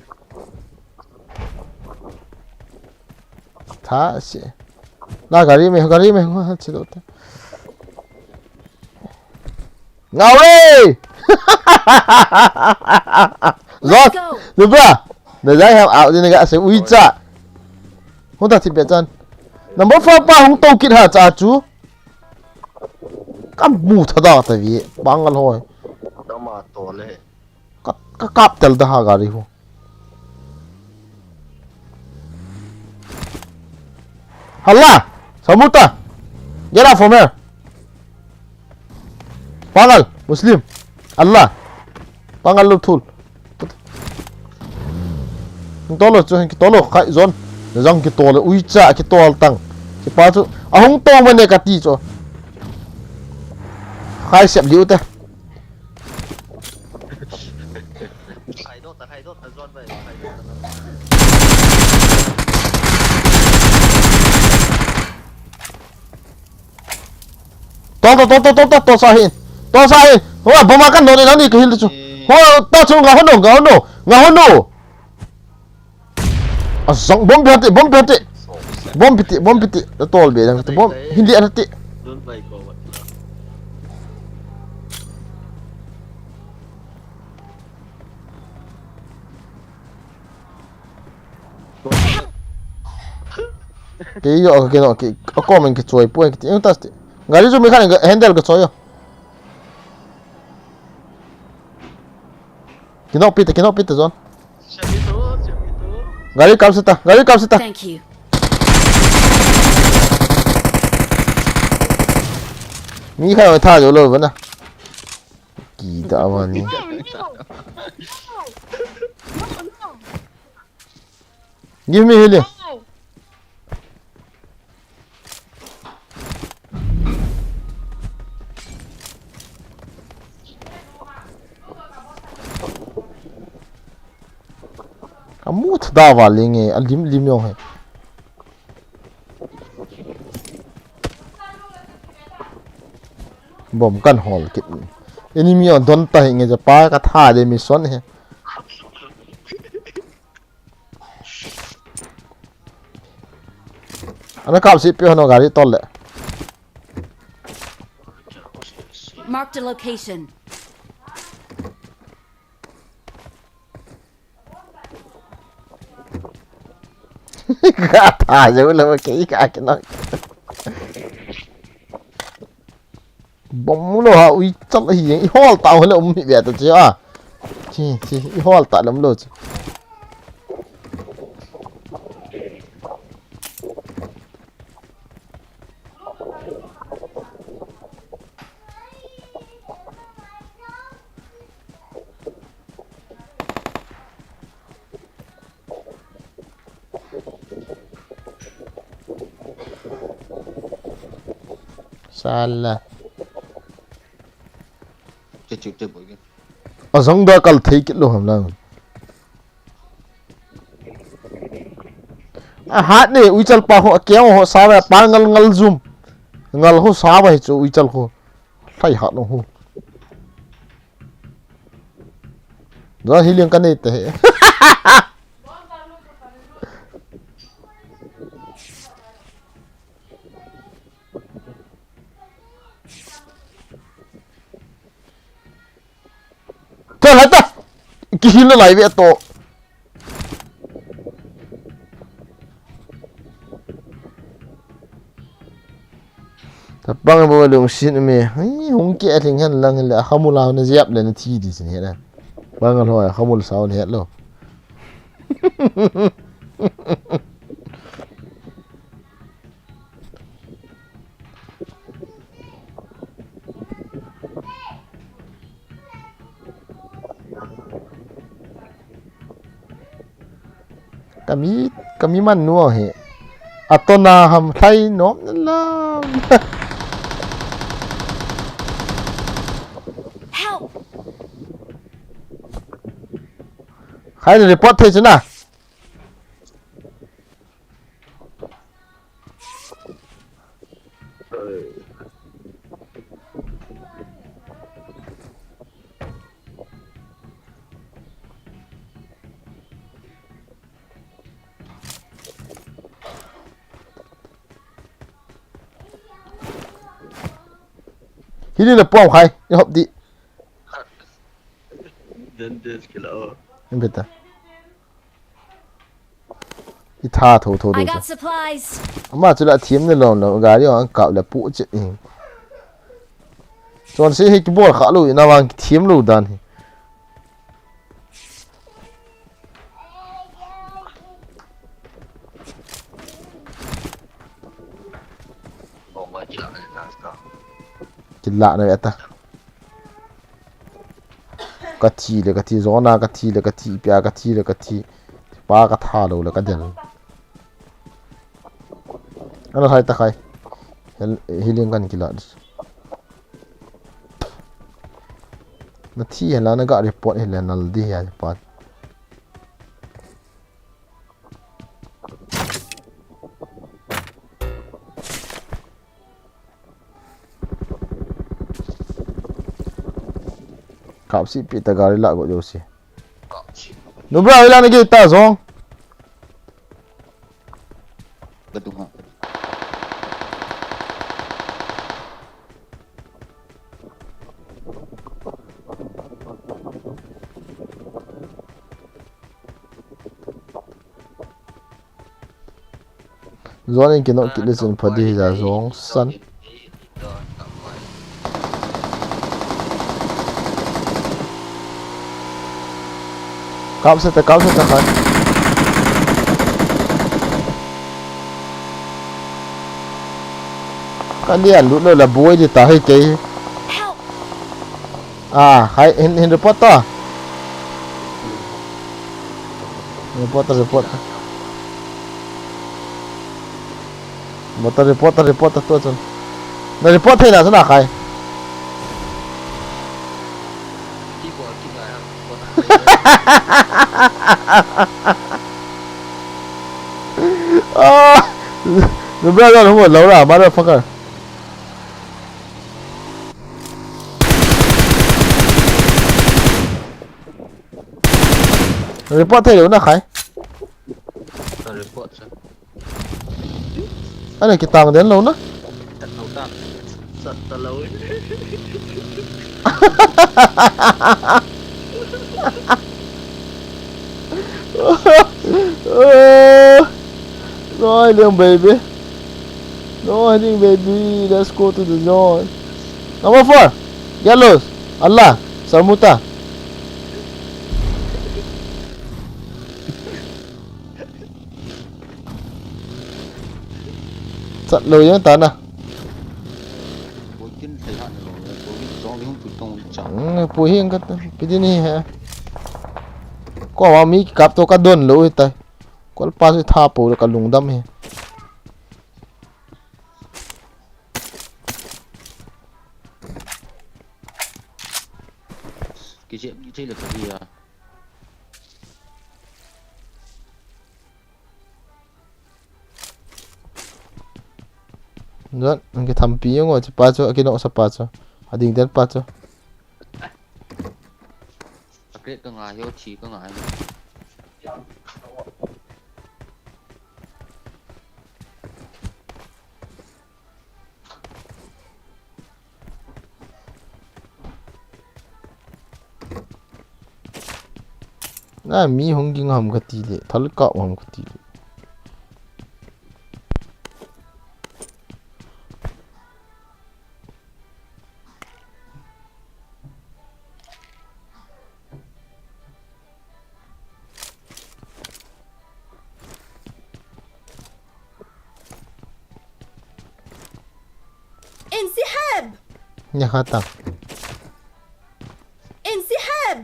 Tha si. Na gari me, gari me, ngua chi do te. Ngau re! Zot, lu bra. Na jai ham au din ga se ui cha. Hota thi pe chan. Number four pa hung to kit ha cha chu. Ka mu tha da ta vi, bangal hoi. Tama to le. Ka, ka kap tel da ha gari ho. Hala! Samuta! Get out from here! Bangal! Muslim. Allah. Pangal lo thul. Tolo chu, tolo khai zon. Jang kitol, uicha kitol tang. Kipa chu. Ahung to mane kati chu. Khai sep liu te. Khai do ta, khai do ta, zon bai, khai do ta. Tol, tol, tol, tol, tol, tol, tol sa hin. Tol sa hin. Ho, bomb a kan don in ani ka hil chu. Ho, ta chu nga hono, nga hono, nga hono. Asang bomb pihati, bomb pihati. Bomb piti, bomb piti. Tol be dang bomb. Hindi ati. Don't buy ko. Kei jo, kei no, kei, a comment kei choi poi, kei ti, eng tas ti. Gari chu mi khan handle kei choi jo. Kei no pita, kei no pita zon. Gari kap sita, gari kap sita. Thank you. Mi khan tha jo lo bana. Kita awani. No, no. No, no. Give me healing. No. Amu thada valinge, alim lim yong he. Bomb kan hol kit. Enemy on don ta hi nge ja pa ka tha de mission he. Ana kap si pi hano gari tol le. Marked a location. Ka tha jo lo ke ka ke no. Bomb lo ha, ui, chal hi, i hol ta hole um hi ve ta chi a. Chi, chi, i hol ta lam lo chi. Sala. Che chu te boy. Azong da kal thei kit lo ham lang. A hat ne, uichal pa ho, a keng ho, sa ba, pa ngal ngal zum. Ngal ho, sa ba hi chu, uichal ho. Thai hat lo ho. Zan hi liang ka nei te he. Chal hata. Kihil na lai ve to. Tapang bo lungsin me. Hei, hung ke a thing hen lang le, a khamul a na ziap le na thi di sin he na. Bang a loi, a khamul sao le het lo. Kami, kami man nu hi. Atona ham thlai nom na lam. Help! Khai report thei chu na. Hili le pom khai, i hop di. Dangerous kila o. Beta. I tha tho tho I do got cha. Supplies. Ama chu la thiam na lom lom gari ang kap le pu che. Chon se hi kibol kha lo ina wang thiam lo dan hi. Kila na ata. Ka thi le ka thi, zona ka thi le ka thi, pia ka thi le ka thi. Pa ka tha lou le ka del. Ana hai ta khai. Hel-, healing kan kila. Na thi hela na ga report hela nal di ya pa. Kapsi pi ta gari la go josi. Nu bra, ila na ge ta zong. Ka tu ha. Zon in kinok kit le chun phadi hi ja zong san. Kap sa ta, kap sa ta khat. Ka lian lut lo la buai di ta hei kei. Help! Ah, hai, hin, hin report to. Report to, report to. Report to, report to, report to, tu chun. Na report thei na chun a khai. Ah, the brother who allow la, motherfucker. Report thei lou na khai. Ka report sa. Ana kitang den lou na. Chat lou ta. Chat ta lou. No hiding, baby. No hiding, baby. Let's go to the zone. Number four. Get lost. Allah. Sarmuta. Chat lou jeng ta na. Puihin ka ta, pidin hi he. Ko wa mi kap to ka don lou hi ta. Kol pa si tha po ka lungdam hi. Kiche, kiche le ka dia. Jan, ang kithampi yung o, si pa chu, akinok sa pa chu. Ading den pa chu. Akret ka ngai ho, thi ka ngai. Na mi hung ging ham kati le, thal ka ham kati le. انسحاب! Nya kha ta. انسحاب!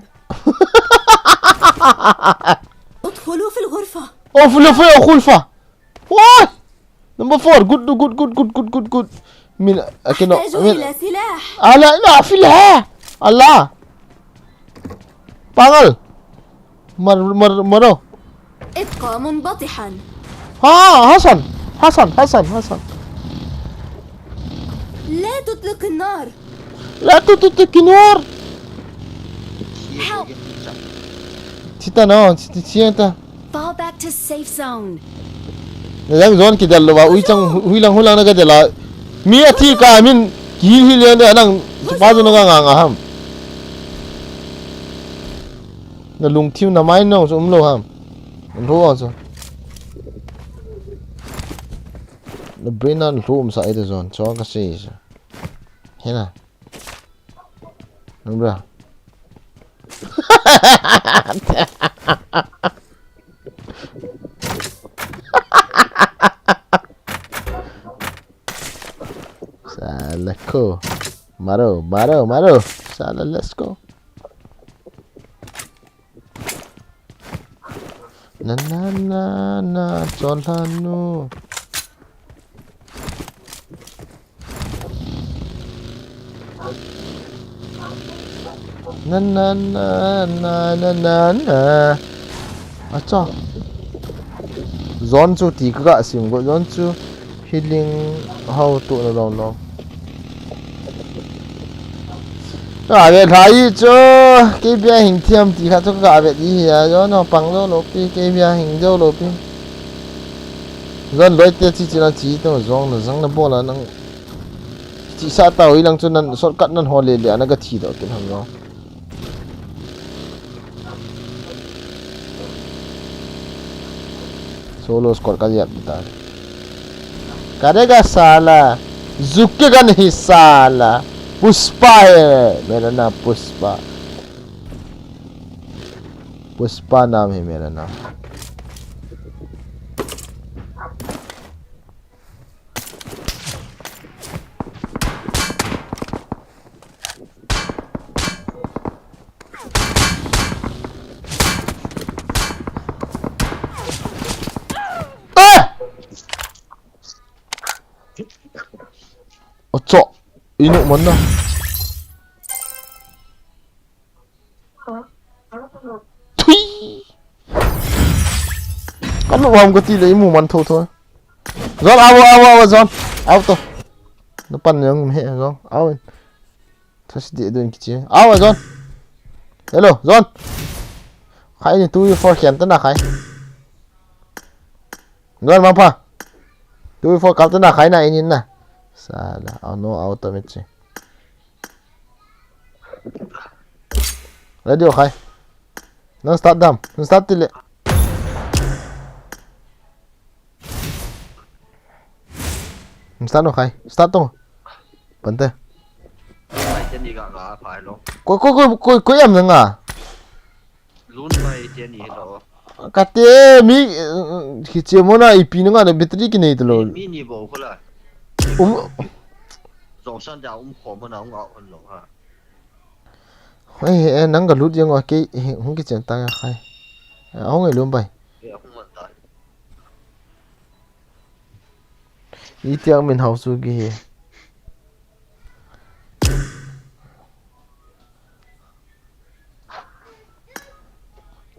ادخلوا في الغرفة. Oh, full of, full of, full of. What? Number four. Good, good, good, good, good, good, good. Min, I cannot. أحتاج min, إلى سلاح. Ala, ina, fil ha. Ala. Pangal. Mar, mar, maro. ابقى منبطحا. Ha, Hasan. Hasan, Hasan, Hasan. لا تطلق النار. La tu tu tu kinor. Help. Sita na, sita, sita. Fall back to safe zone. Na jang zone kidel lou ba, ui chang, hui lang, hui lang na ka dela. Mi athi ka min, kihil hil yan de, anang, pa tu na ka nga nga ham. Na lungthim na mai nong chu um lou ham. Lou chu. Na brain na lou um sa ite zone, chu ka sei chu. Hena. Lou bra. Sala ko. Maro, maro, maro. Sala, let's go. Na na na na, Chonlhanu. Na na na na na na na. Acha. Zone chu ti ka ga sim go, zone chu healing hao tu na dong dong. Ka ve thai chu, kei bia hing thiam ti kha chu ka ve di hi a, zone no pang zo lo pi, kei bia hing zo lo pi. Zone loi te chi chi na chi to zong na zang na bol a nang. Chi sa ta hui lang chu nan shortcut nan ho le le a na ga thi do kin ham lo. Solo squad ka liap ta. Karega sala. Jukega nahi sala. Pushpa hai. Mera naam Pushpa. Pushpa naam hai mera naam. Eh! Ocho. Inu mana? Thui. Kan lo ham ka ti le imu man tho tho. Zon, aw, aw, aw, Zon. Aw to. Na pan yang he, Zon. Aw. Thasi di dun kichi. Aw, Zon. Hello, Zon. Khai ni two four kian ta na khai. Zon, mangpha. Two four kal ta na khai na inin na. Sala, aw no, aw to mitsi. Radio khai. Nang start dam. Nang start tile. Nang start no khai. Start to. Pante. Ai, teni ga ga phai lo. Koi, koi, koi, koi, koi am na nga. Lun bai teni lo. Kate mi, eh, hiche mona ipi na nga na battery kinei to lo. Mi, mi ni bo ko la. Um. Zong san da um kho mona um a on lo ha. Hei, hei, eh, nang ka lut jeng o, kei, eh, hung kichen ta ya khai. Eh, ahung e lum bai. Eh, ahung man ta. Itiang min hau su ki he.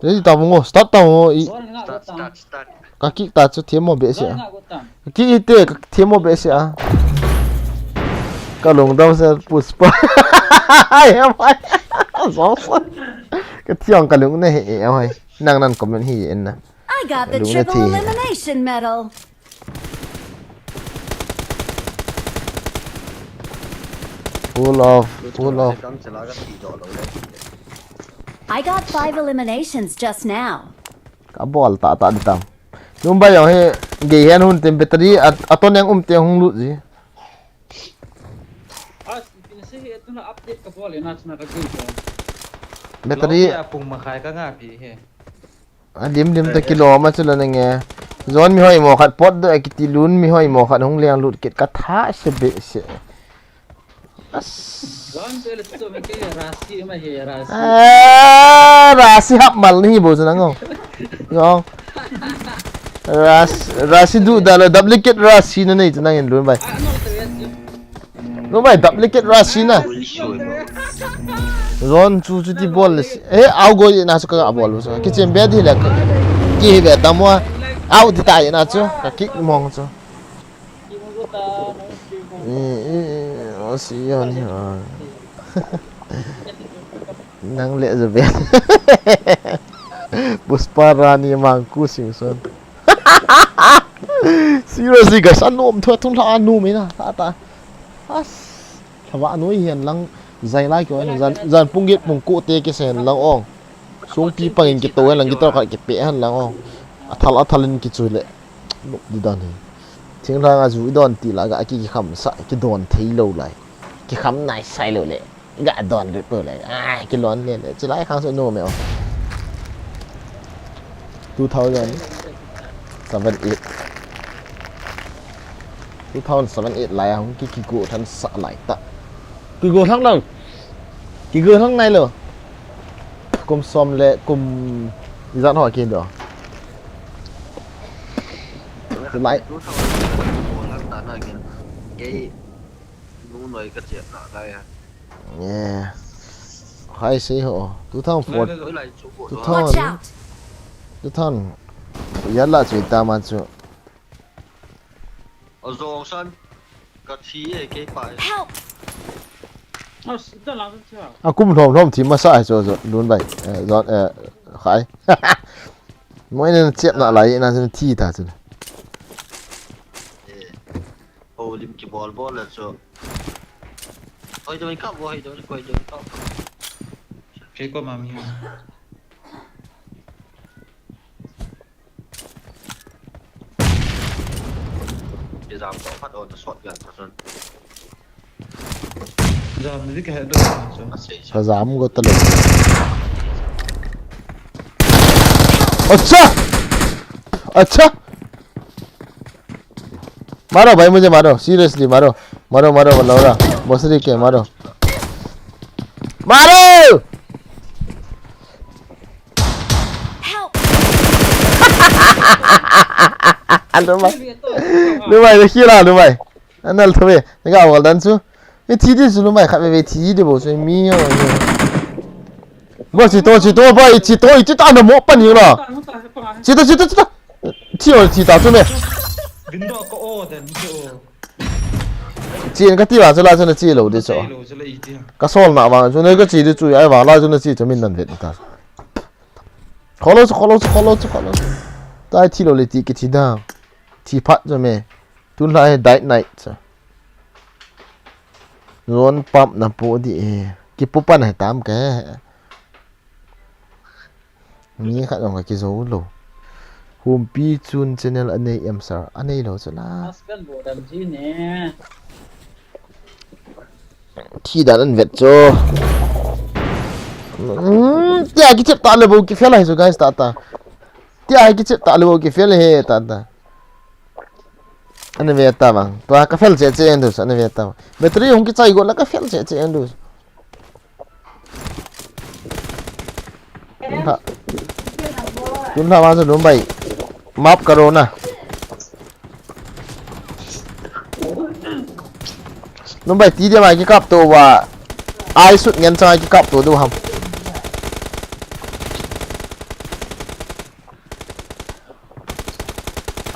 Ready ta mo, start ta mo, i. Zon nga Start, gotam. Start, start. Ka kick ta chu themo be se Zon a. Nga gotam. Ka kick ite, ka themo be se a. Ka lungdam se Pushpa. Ai, am ai. Zon sa. Ka thiang ka lung ne he, e, am ai. Nang nan comment hi en na. I got the Lung na triple thi. Elimination medal. Pull off, pull off. I got five eliminations just now. Ka bol ta ta di tam. Tum ba yong he gei hen hun tem battery at, aton yang um te hung lut ji. As, pin se he tu na update ka bol na chuna ka gei ko. Battery. Lo ya pung ma khai ka nga pi he. A lim lim ta kilo ma chu lo na nge. Zon mi hoi mo khat pot do, a kiti lun mi hoi mo khat hung leng lut kit ka tha se be se. As. Zon te le chu me ke rasi ma he rasi. Ah, rasi hap mal ni bo chu na ngo. Ngo. Ras, rasi du da lo duplicate rasi na nei chu na ngen lun bai. Ah, no, te ya chu. Lo bai duplicate rasi na. Zon chu chu ti bol le si. Eh, au go na chu ka bol so. Ki chem be di le. Ki be ta mo. Au di ta na chu. Ka kick mong chu. Eh, eh, eh, o si yo ni. Nang le zo be. Pushpa Rani mang ku sing son. Seriously guys, anom thua thung la anom ina. Ta ta. As. Thava noi hian lang zai lai ko zan zan pung get pung ko te ke sen lang ong. Sung pi pangin ke to lang gitar khat ke pe han lang ong. A thal a thal in ki chu le. Lop di dan hi. Thing lang a zu i don ti la ga ki ki kham sa ki don thei lo lai. Ki kham nai sai lo le. Ga don lut lo le. Ai ki lon le le. Chu lai khang su no me o. Two thousand seven eight. Two thousand seven eight lai a hung ki, ki go than sa lai ta. Ki go thang lang. Ki go thang nai lo. Kum som le kum izan ho ki do. Lai. Tu thau la tu la bol han ta na gen. Kei nu noi ka chep na lai ha. Yeah. Khai sei ho. Tu thang four. Oi lai chu bol. Tu Ha. thang. Watch out! Tu thang. Ya la chu ta ma chu. O zong san. Ka thi e kei pa e. Help! Asin ta lang sa. A kum hlom hlom thi masa hai chu chu. Lun bai. Eh, zon, eh, khai. Moi nen chep na lai na chu thi ta chu. E. O lim ki bol bol la chu. Oi doi ka bo, oi doi ko, oi doi ka. Kei ko mami. Ki jam ko phat o ta shot gun ta sun. Jam ni ka he do so. A sei sa. Ka jam go ta le. Acha! Acha! मारो भाई, मुझे मारो, seriously मारो, मारो, मारो, मारो, भोसड़ी के मारो, मारो। Help! Lumai, lumai, lumai, lumai. Anal thove, naga awal dan chu. Ni thi di chu lumai khat ve ve thi di bo chu mi yo. Bo chi to, chi to, bo chi to, chi ta na mo pan yo la. Chi to, chi to, chi to. Chi o chi ta chu me. Window ko o den chu. Chi en ka ti wa chu la chu na chi lo di chu. Chi lo chu la i ti. Ka sol na wa chu na ka chi di chu ai wa la chu na chi chu min nan ve ta. Kholo chu, kholo chu, kholo chu, kholo chu. Tai thi lo le ti ki thi da. Thi phat chu me. Tun lai date night chu. Zon pump na pu di e. Ki pu pan hai tam ke. Mi khat jong ka kizo lo. Humpi chun channel anei em sir. Anei lo chu la. Askan bo dam ji ne. Thi dan an vet chu. Hmm, tia kichep ta le bo ki fel hai chu guys ta ta. Tia kichep ta le bo ki fel he ta ta. Ana ve ta bang. Tua ka fel che che en du, ana ve ta bang. Battery hung kichai go la ka fel che che en du. Tun tha. Tun tha ma chu lum bai. Map ka ro na. Lum bai ti dia ma ki kap to wa. Ai sut ngen chang ki kap to du ham.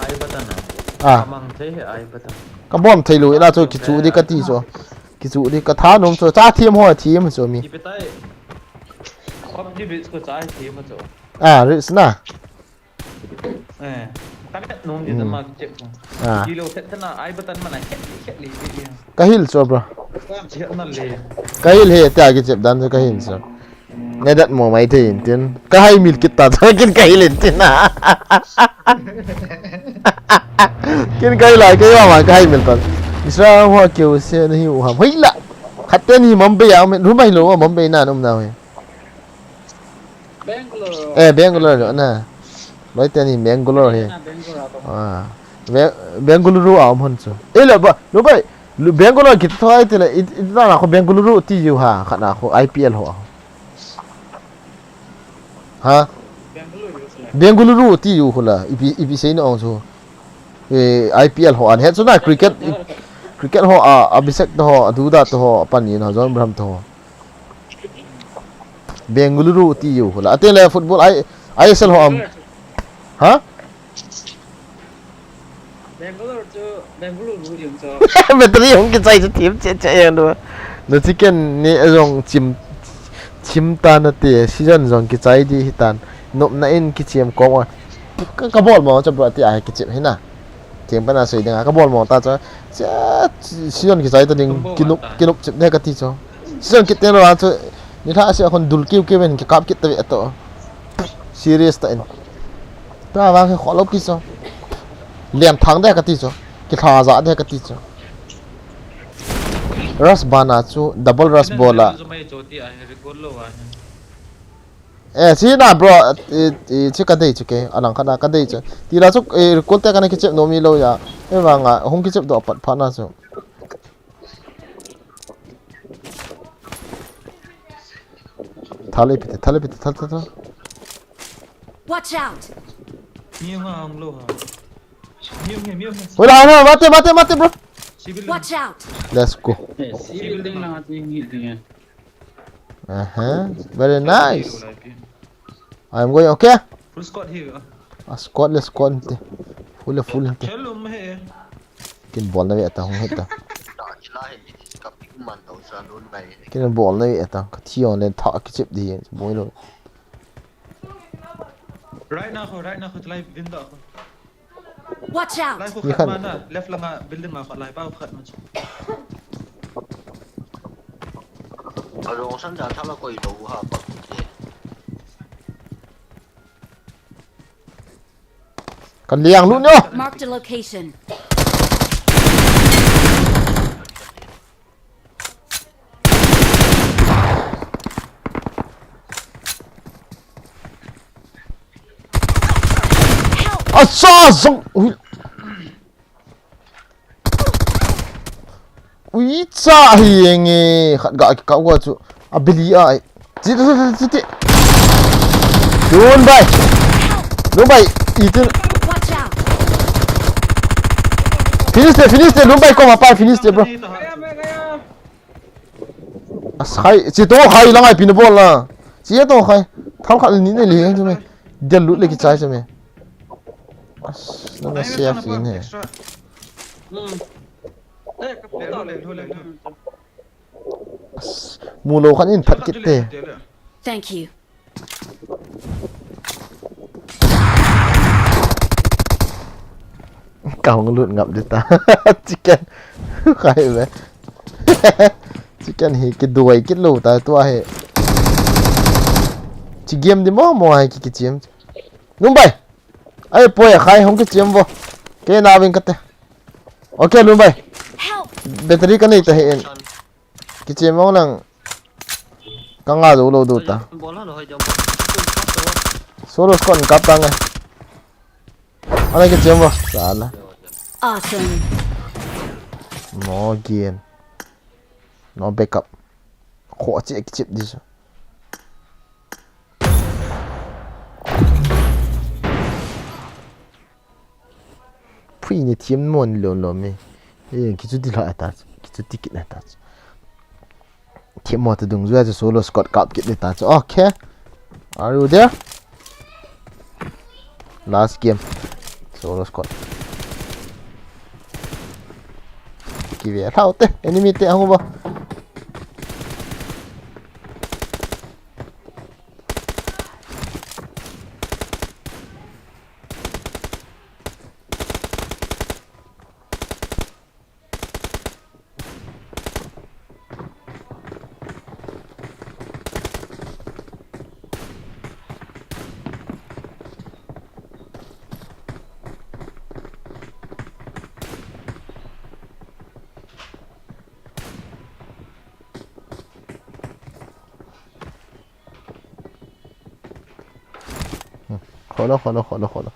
Ai button a. Ah. Amang thei he ai button. Ka bom thei lu ina chu kichu di ka ti chu. Kichu di ka tha nom chu cha thiam ho thiam chu mi. Ipi tai. Pop di bit ko chai thi ma chu. Ah, ris na. Eh. Ka bet nom di ma chep ko. Ah. Kilo set na ai button ma na khet khet li di. Ka hil chu bro. Ka chep na le. Ka hil he ta kichep dan chu ka hil chu. Nedat mo mai thei in tin. Ka hai mil kit ta chu kin ka hil in tin. Kin ka hil lai ka ya ma ka hai mil ta. Isra ho keu se na hi u ham. Hoi la. Khat te ni Mumbai a um, rumai lo Mumbai na um na he. Bangalore. Eh, Bangalore lo na. Loi te ni Bangalore he. Na Bangalore ko. Ah. Be-, Bengaluru a um hon chu. Eh, le ba, lo bai. Lu-, Bangalore kit thoi te le, it, it na ko Bengaluru ti ju ha, khat na ko I P L ho. Ha? Bangalore yo sala. Bengaluru ti ju hula, ipi, ipi sei na ong chu. Eh, I P L ho an he chu na cricket, cricket ho a, Abhishek to ho, Duda to ho, pan ni na John Abraham to ho. Bengaluru ti ju hula. Ate le football I, I S L ho am. Ha? Bangalore chu, Bangalore ru yung chu. Battery hung kichai chu thim che che yang do. Na chicken ni a jong chim, chim ta na te, season jong kichai di hi tan. Nop na in kichim ko ma. Ka, ka bol mo cha bro ti a kichim hi na. Chim pa na sei ding a ka bol mo ta cha. Cha, season kichai ta ding kinup, kinup chip de ka ti cho. Season kit te lo a chu. Ni tha se khon dul kiu kiu men ki kap kit ta ve to. Serious ta in. Ta vang he kholo ki so. Liam thang de ka ti so. Ki tha ja de ka ti so. Rush bana chu double rush bola. Eh, si na bro, eh, eh, chi ka dei chu ke, alang khat na ka dei chu. Ti la chu, eh, recall te ka na ki chep no mi lo ya. Eh, vang a, hung ki chep do pat pha na chu. Thale pite, thale pite, thale, thale, thale. Watch out! Ni nga ang lo ha. Wait, no, no, mate, mate, mate, bro. Watch out! Let's go. Aha, very nice. I'm going, okay? Full squad here. A squad le squad te. Full le full te. Kin bol na ve ta hung hita. Kin bol na ve ta. Ka thi on le tha ki chip di. Boi lo. Right now, right now, live window. Watch out! Lai khu khat ma na, left langa building ma khat lai pa khu khat ma. Arong san ja thala koi lo ha pa ke. Kan liang lu nyo. Marked a location. Asa zong. Ui. Ui cha hi nge khat ga ka wa chu. Abili ai. Ti ti ti ti. Dun bai. Dun bai. Itin. Finish te, finish te, dun bai ko ma pa finish te bro. As khai, chi to khai lang ai pin bol la. Chi to khai. Thal khat ni ne le chu me. Del lut le ki chai chu me. As na na sia fin he. As mu lo khan in phat kit te. Thank you. Ka hung lut ngap di ta. Chicken. Khai ve. Chicken hi ki duai kit lo ta tua hi. Chi game di mo mo hai ki ki chim. Num bai. Ai poi a khai hung ki chim vo. Ke na ving ka te. Okay, Lun bai. Battery ka nei ta hi en. Kichim mong lang. Ka nga zo lo do ta. Solo squad kap ta nga. Ana kichim bo. Sala. Awesome. No game. No backup. Kho chi kichip dis. Phui ni thiam mon lo lo mi. Eh, kichuti la ta. Kichuti kit na ta. Thiam mo ta dung zua chu solo squad kap kit ni ta chu. Okay. Are you there? Last game. Solo squad. Kive thau te. Enemy te ang ba. Kholo, kholo, kholo, kholo.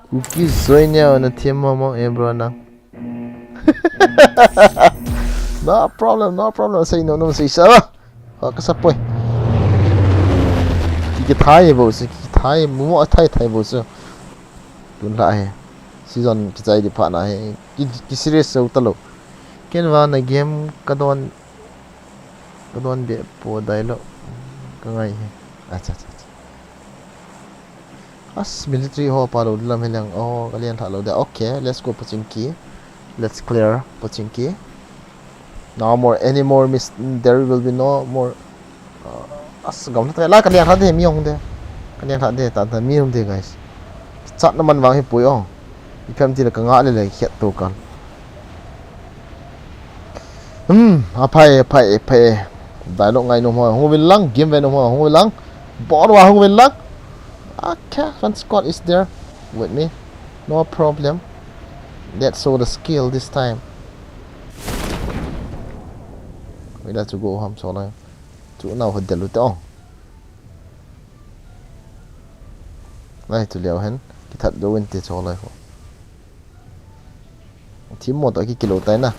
Kuki zoi nia na thiam mo mo, eh, bro, na. No problem, no problem. Say no, no, say sa. Ho ka sa poi. Ki ki thai bo se, ki thai mo mo thai thai bo se. Tun la he. Season ki chai di pha na he. Ki ki serious so ta lo. Ken va na game ka don Ka don be po dai lo. Ka ngai he. Acha, acha, acha. As military ho pa lo lam he lang. Oh, ka lian tha lo de. Okay, let's go Pochinki. Let's clear Pochinki. No more, any more mis-, there will be no more. Uh, as gam tha la ka lian tha de mi hong de. Ka lian tha de ta ta mi hong de guys. Chat na man vang hi pui ong. Iphem ti le ka nga le le khiat to kan. Hmm, aphai, aphai, aphai. Dialogue ngai nom ho, hung vin lang, game ve nom ho, hung vin lang. Bor wa hung vin lang. Okay, one squad is there with me. No problem. Let's show the skill this time. Wait, let's go ham so lang. Chu nau ho delu te ong. Lai tu liao hen, kithat do in te cho lai ho. Team mo to ki kilo tai na.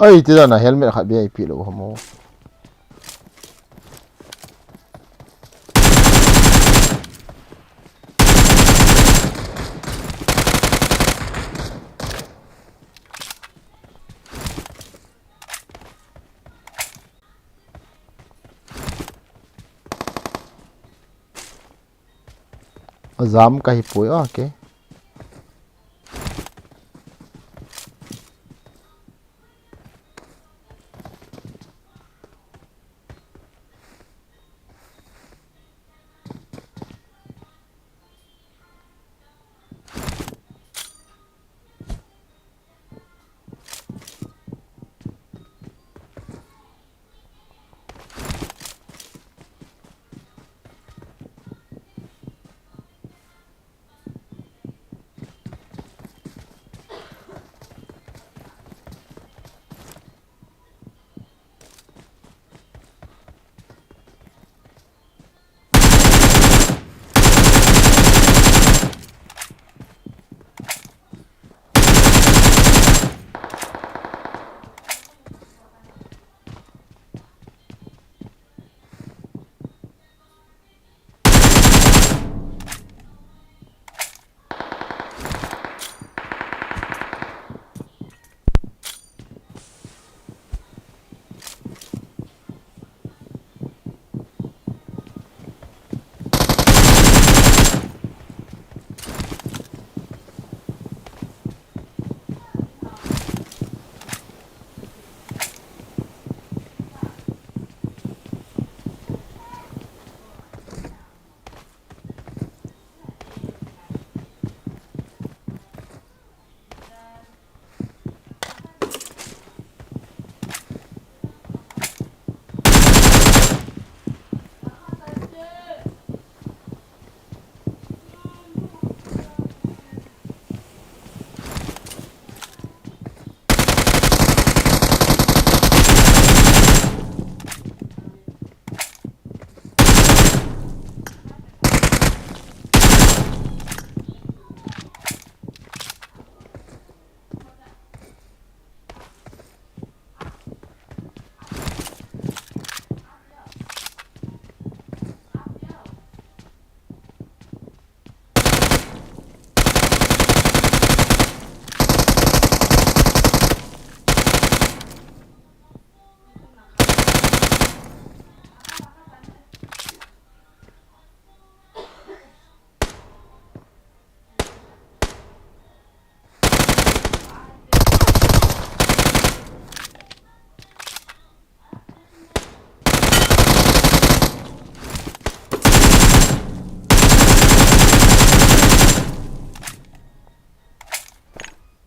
Ai, ti dan a helmet khat bia i pi lo hamo. Jam ka hi pui, okay.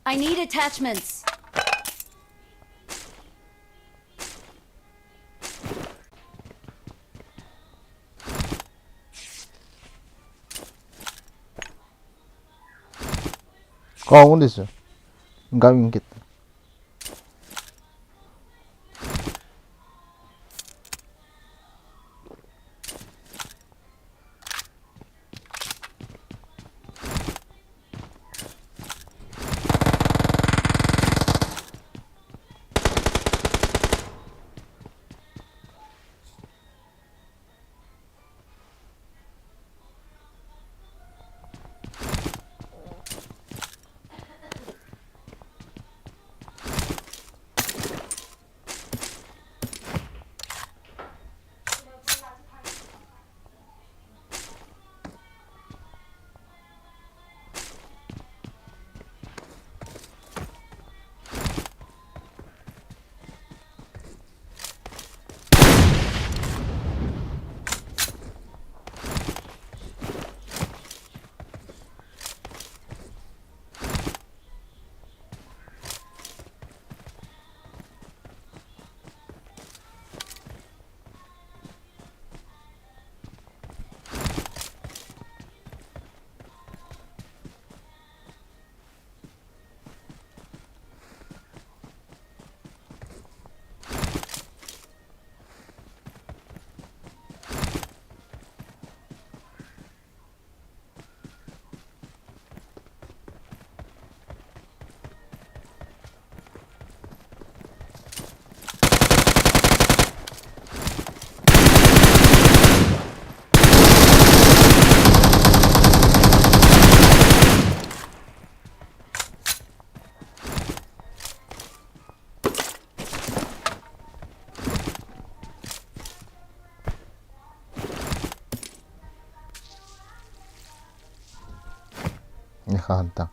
I need attachments. Kong this. Gaming kit. Ni kha han ta.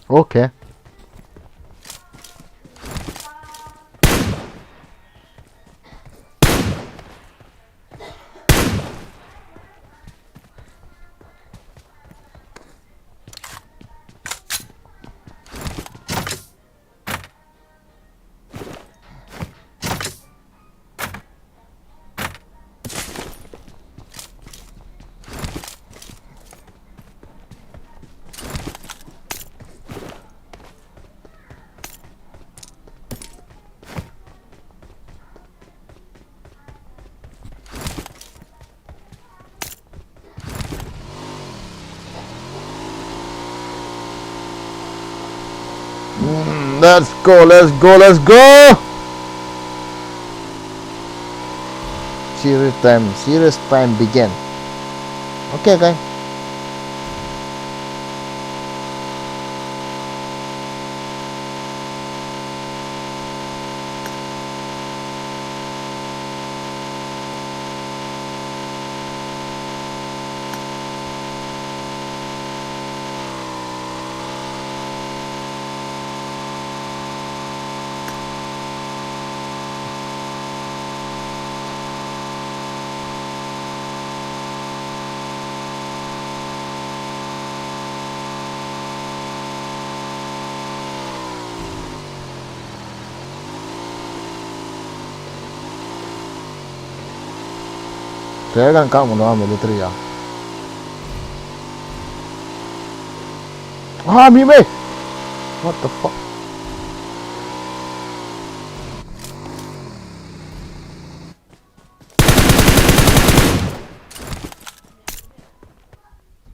Okay. Mm, let's go, let's go, let's go! Serious time, serious time begin. Okay, guys. Flare gun kah mo na military a. Ah, mi me. What the fuck?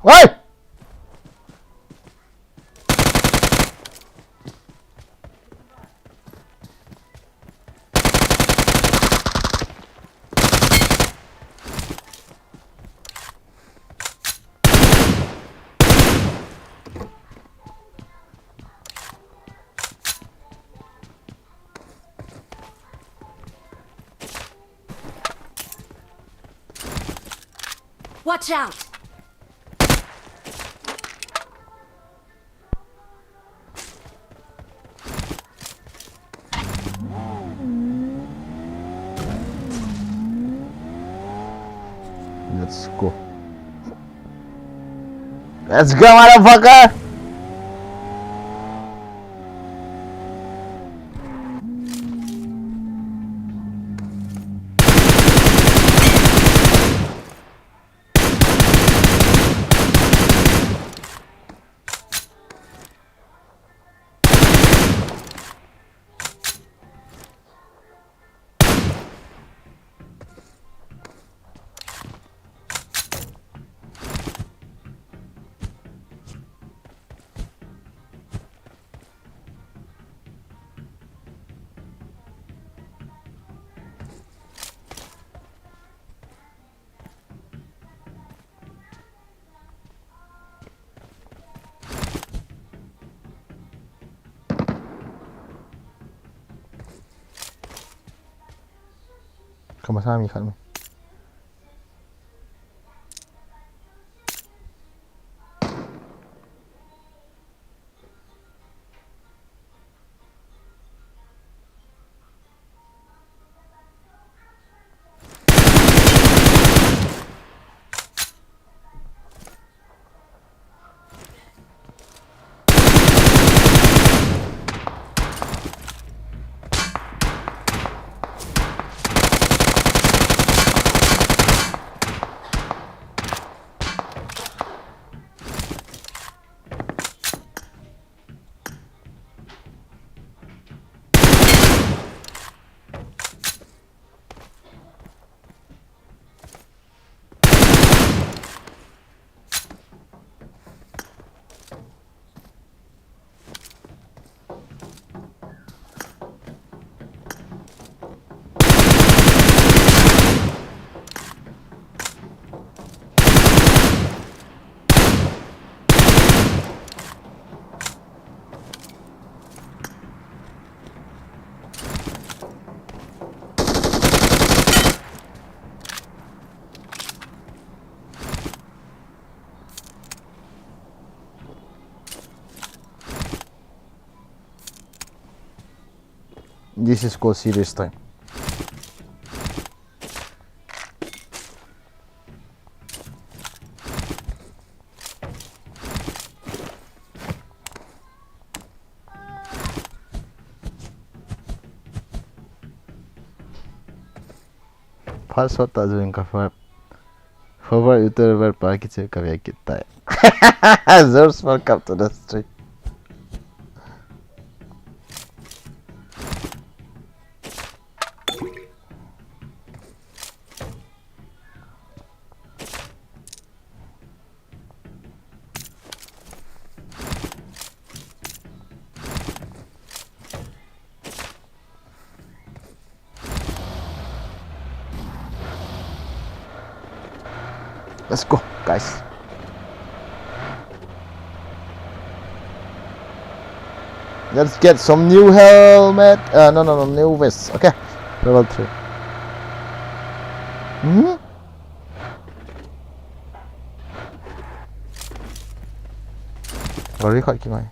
Oi! Watch out! Let's go. Let's go, motherfucker! Ka masa mi khat mi. This is called serious time. First shot ta juin ka fa-, forward uter ver pa kiche ka ve kit tai. George, welcome to the stream. Let's go, guys. Let's get some new helmet. Uh, no, no, no, new vest. Okay, level three. Hmm? Gari khat ki mai.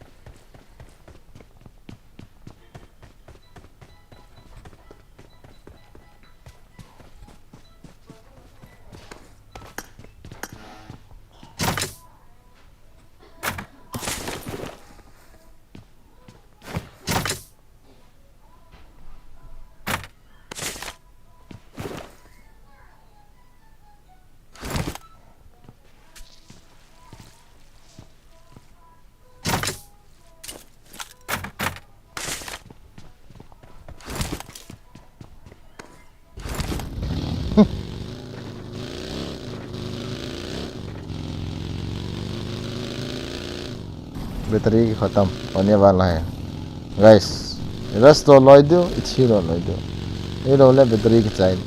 Battery khatam hone wala hai. Guys, rush to loi diu, ichi lo loi diu. Ilo le battery kichai.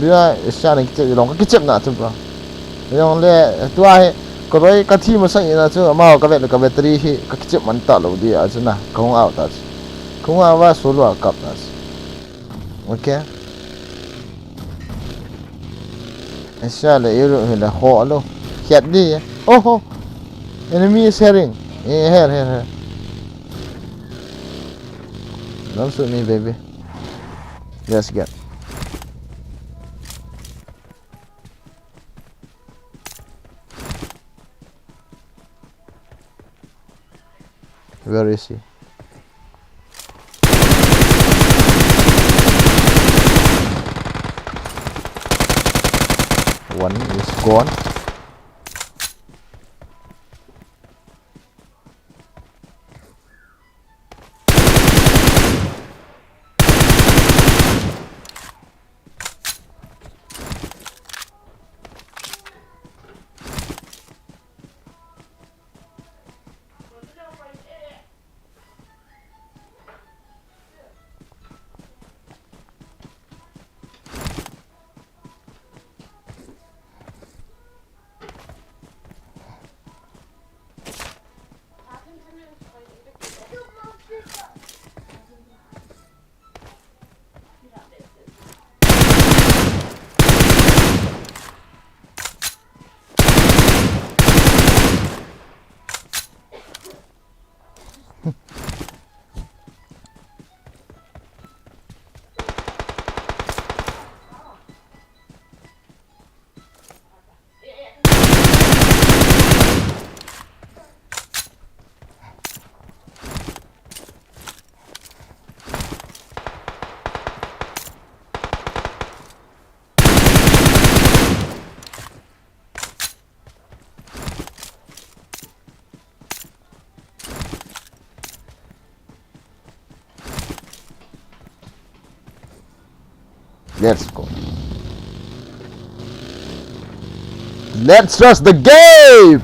Bia isa na kichep long, ka kichep na chu ba. Long le, tua hi, ka roi ka thi masang ina chu, amao ka vet ka battery hi, ka kichep man ta lo dia chu na, ka hung out ta chu. Ka hung out va solo a kap ta chu. Okay. Isa le, iru hi le, ho alo. Hiat di, eh. Oh, ho. Enemy is hearing. Eh, here, here, here. Don't shoot me, baby. Let's get. Where is he? One is gone. Let's go. Let's trust the game!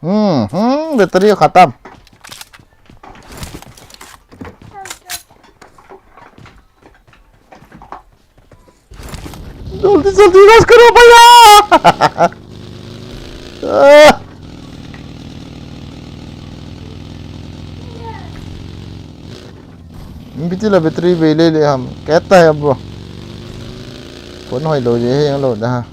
हम्म, हम्म, battery खत्म। जल्दी, जल्दी rush करो भैया। आह। Battery la battery bei le le ham. Keta hai bro. Phone hoilou je he jong lou da.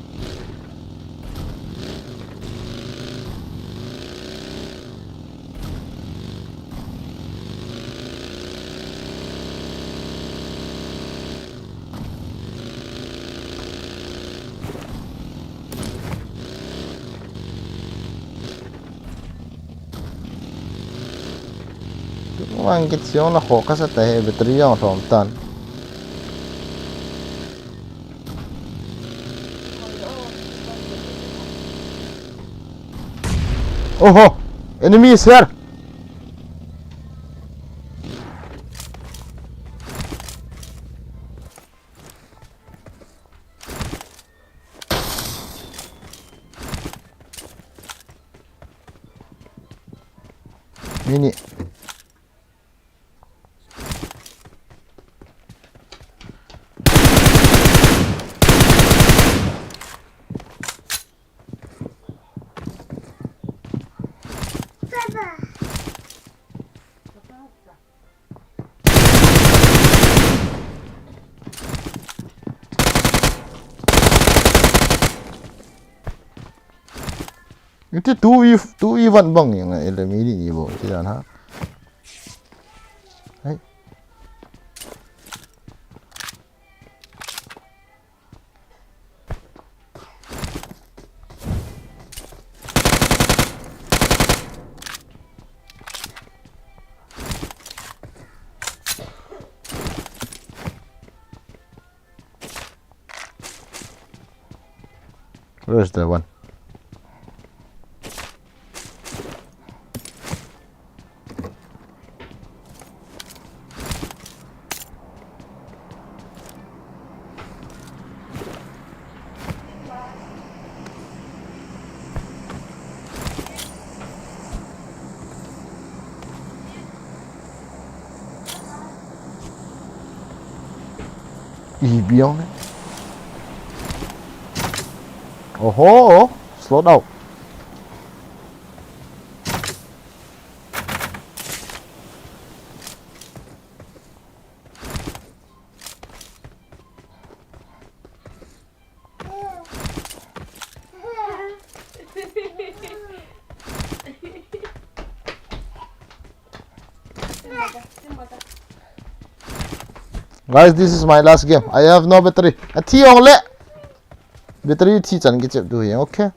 Tua kit siong la kho kasa ta he, battery jong lhom tan. Oho! Enemy is here! Mini. Iti two E, two E one bang yang ele mini ni bo ti dan ha. Hai. Where's the one? Ibi jong le. Oho, slow down. Guys, this is my last game. I have no battery. Athi jong le. Battery thi chan kichep diu hi, okay?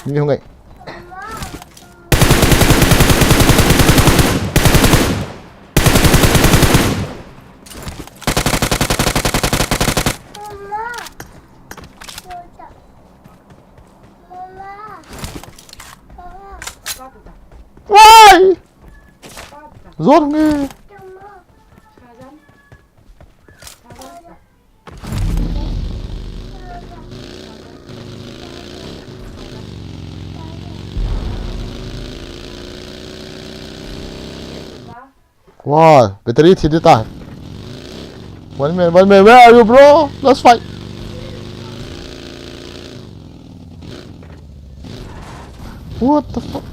Ni hung ngai. Why? Zor nge. Wow, battery thi ding ta. One man, one man, where are you, bro? Let's fight. What the fuck?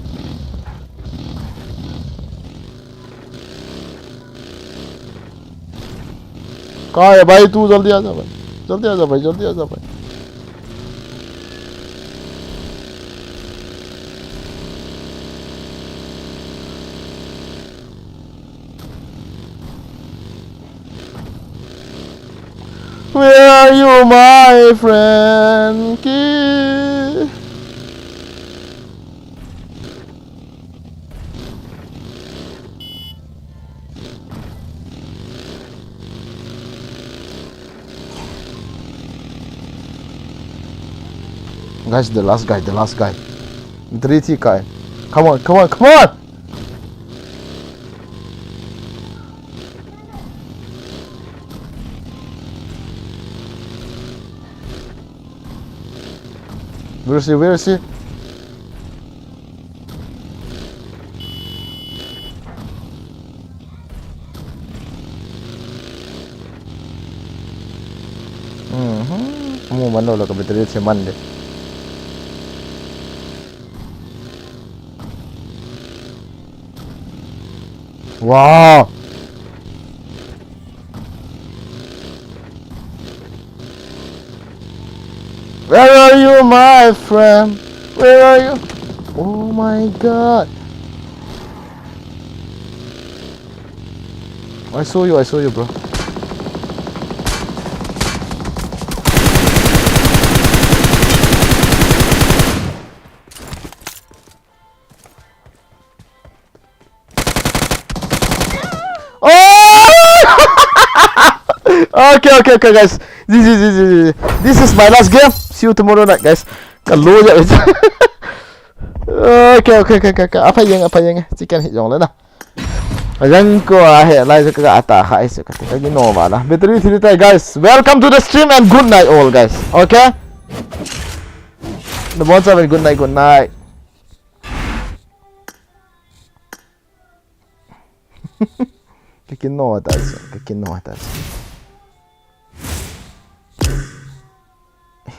कहाँ है भाई तू? जल्दी आ जा भाई, जल्दी आ जा भाई, जल्दी आ जा भाई। Where are you, my friend? Ki- Guys, the last guy, the last guy. Three T kai. Come on, come on, come on! Where is he? Where is he? Mhm. Kamu man lou le ka battery che man de. Wow. Where are you, my friend? Where are you? Oh my God. I saw you, I saw you, bro. Oh! Okay, okay, okay, guys. This is, this is, this is, this is my last game. See you tomorrow night, guys. Kalu ya. Okay, okay, okay, okay, okay. Apa yang, apa yang? Chicken hit jong le na. Ajang ko ahe, lai ka ata kha ise ka. Ka gino wala. Battery thili tai, guys. Welcome to the stream and good night all, guys. Okay? Nabonchauvin good night, good night. Ka kino ta, ka kino ta.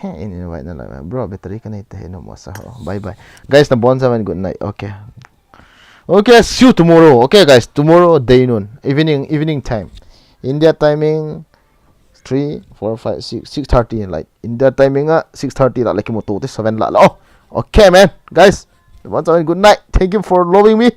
He, in invite na la, bro, battery ka nei ta he, no mo sa ho. Bye bye. Guys, nabonchauvin good night. Okay. Okay, see you tomorrow. Okay, guys, tomorrow day noon, evening, evening time. India timing, three, four, five, six, six thirty, like, India timing a six thirty la, like, mo to te seven la, la. Oh, okay, man. Guys, nabonchauvin good night. Thank you for loving me.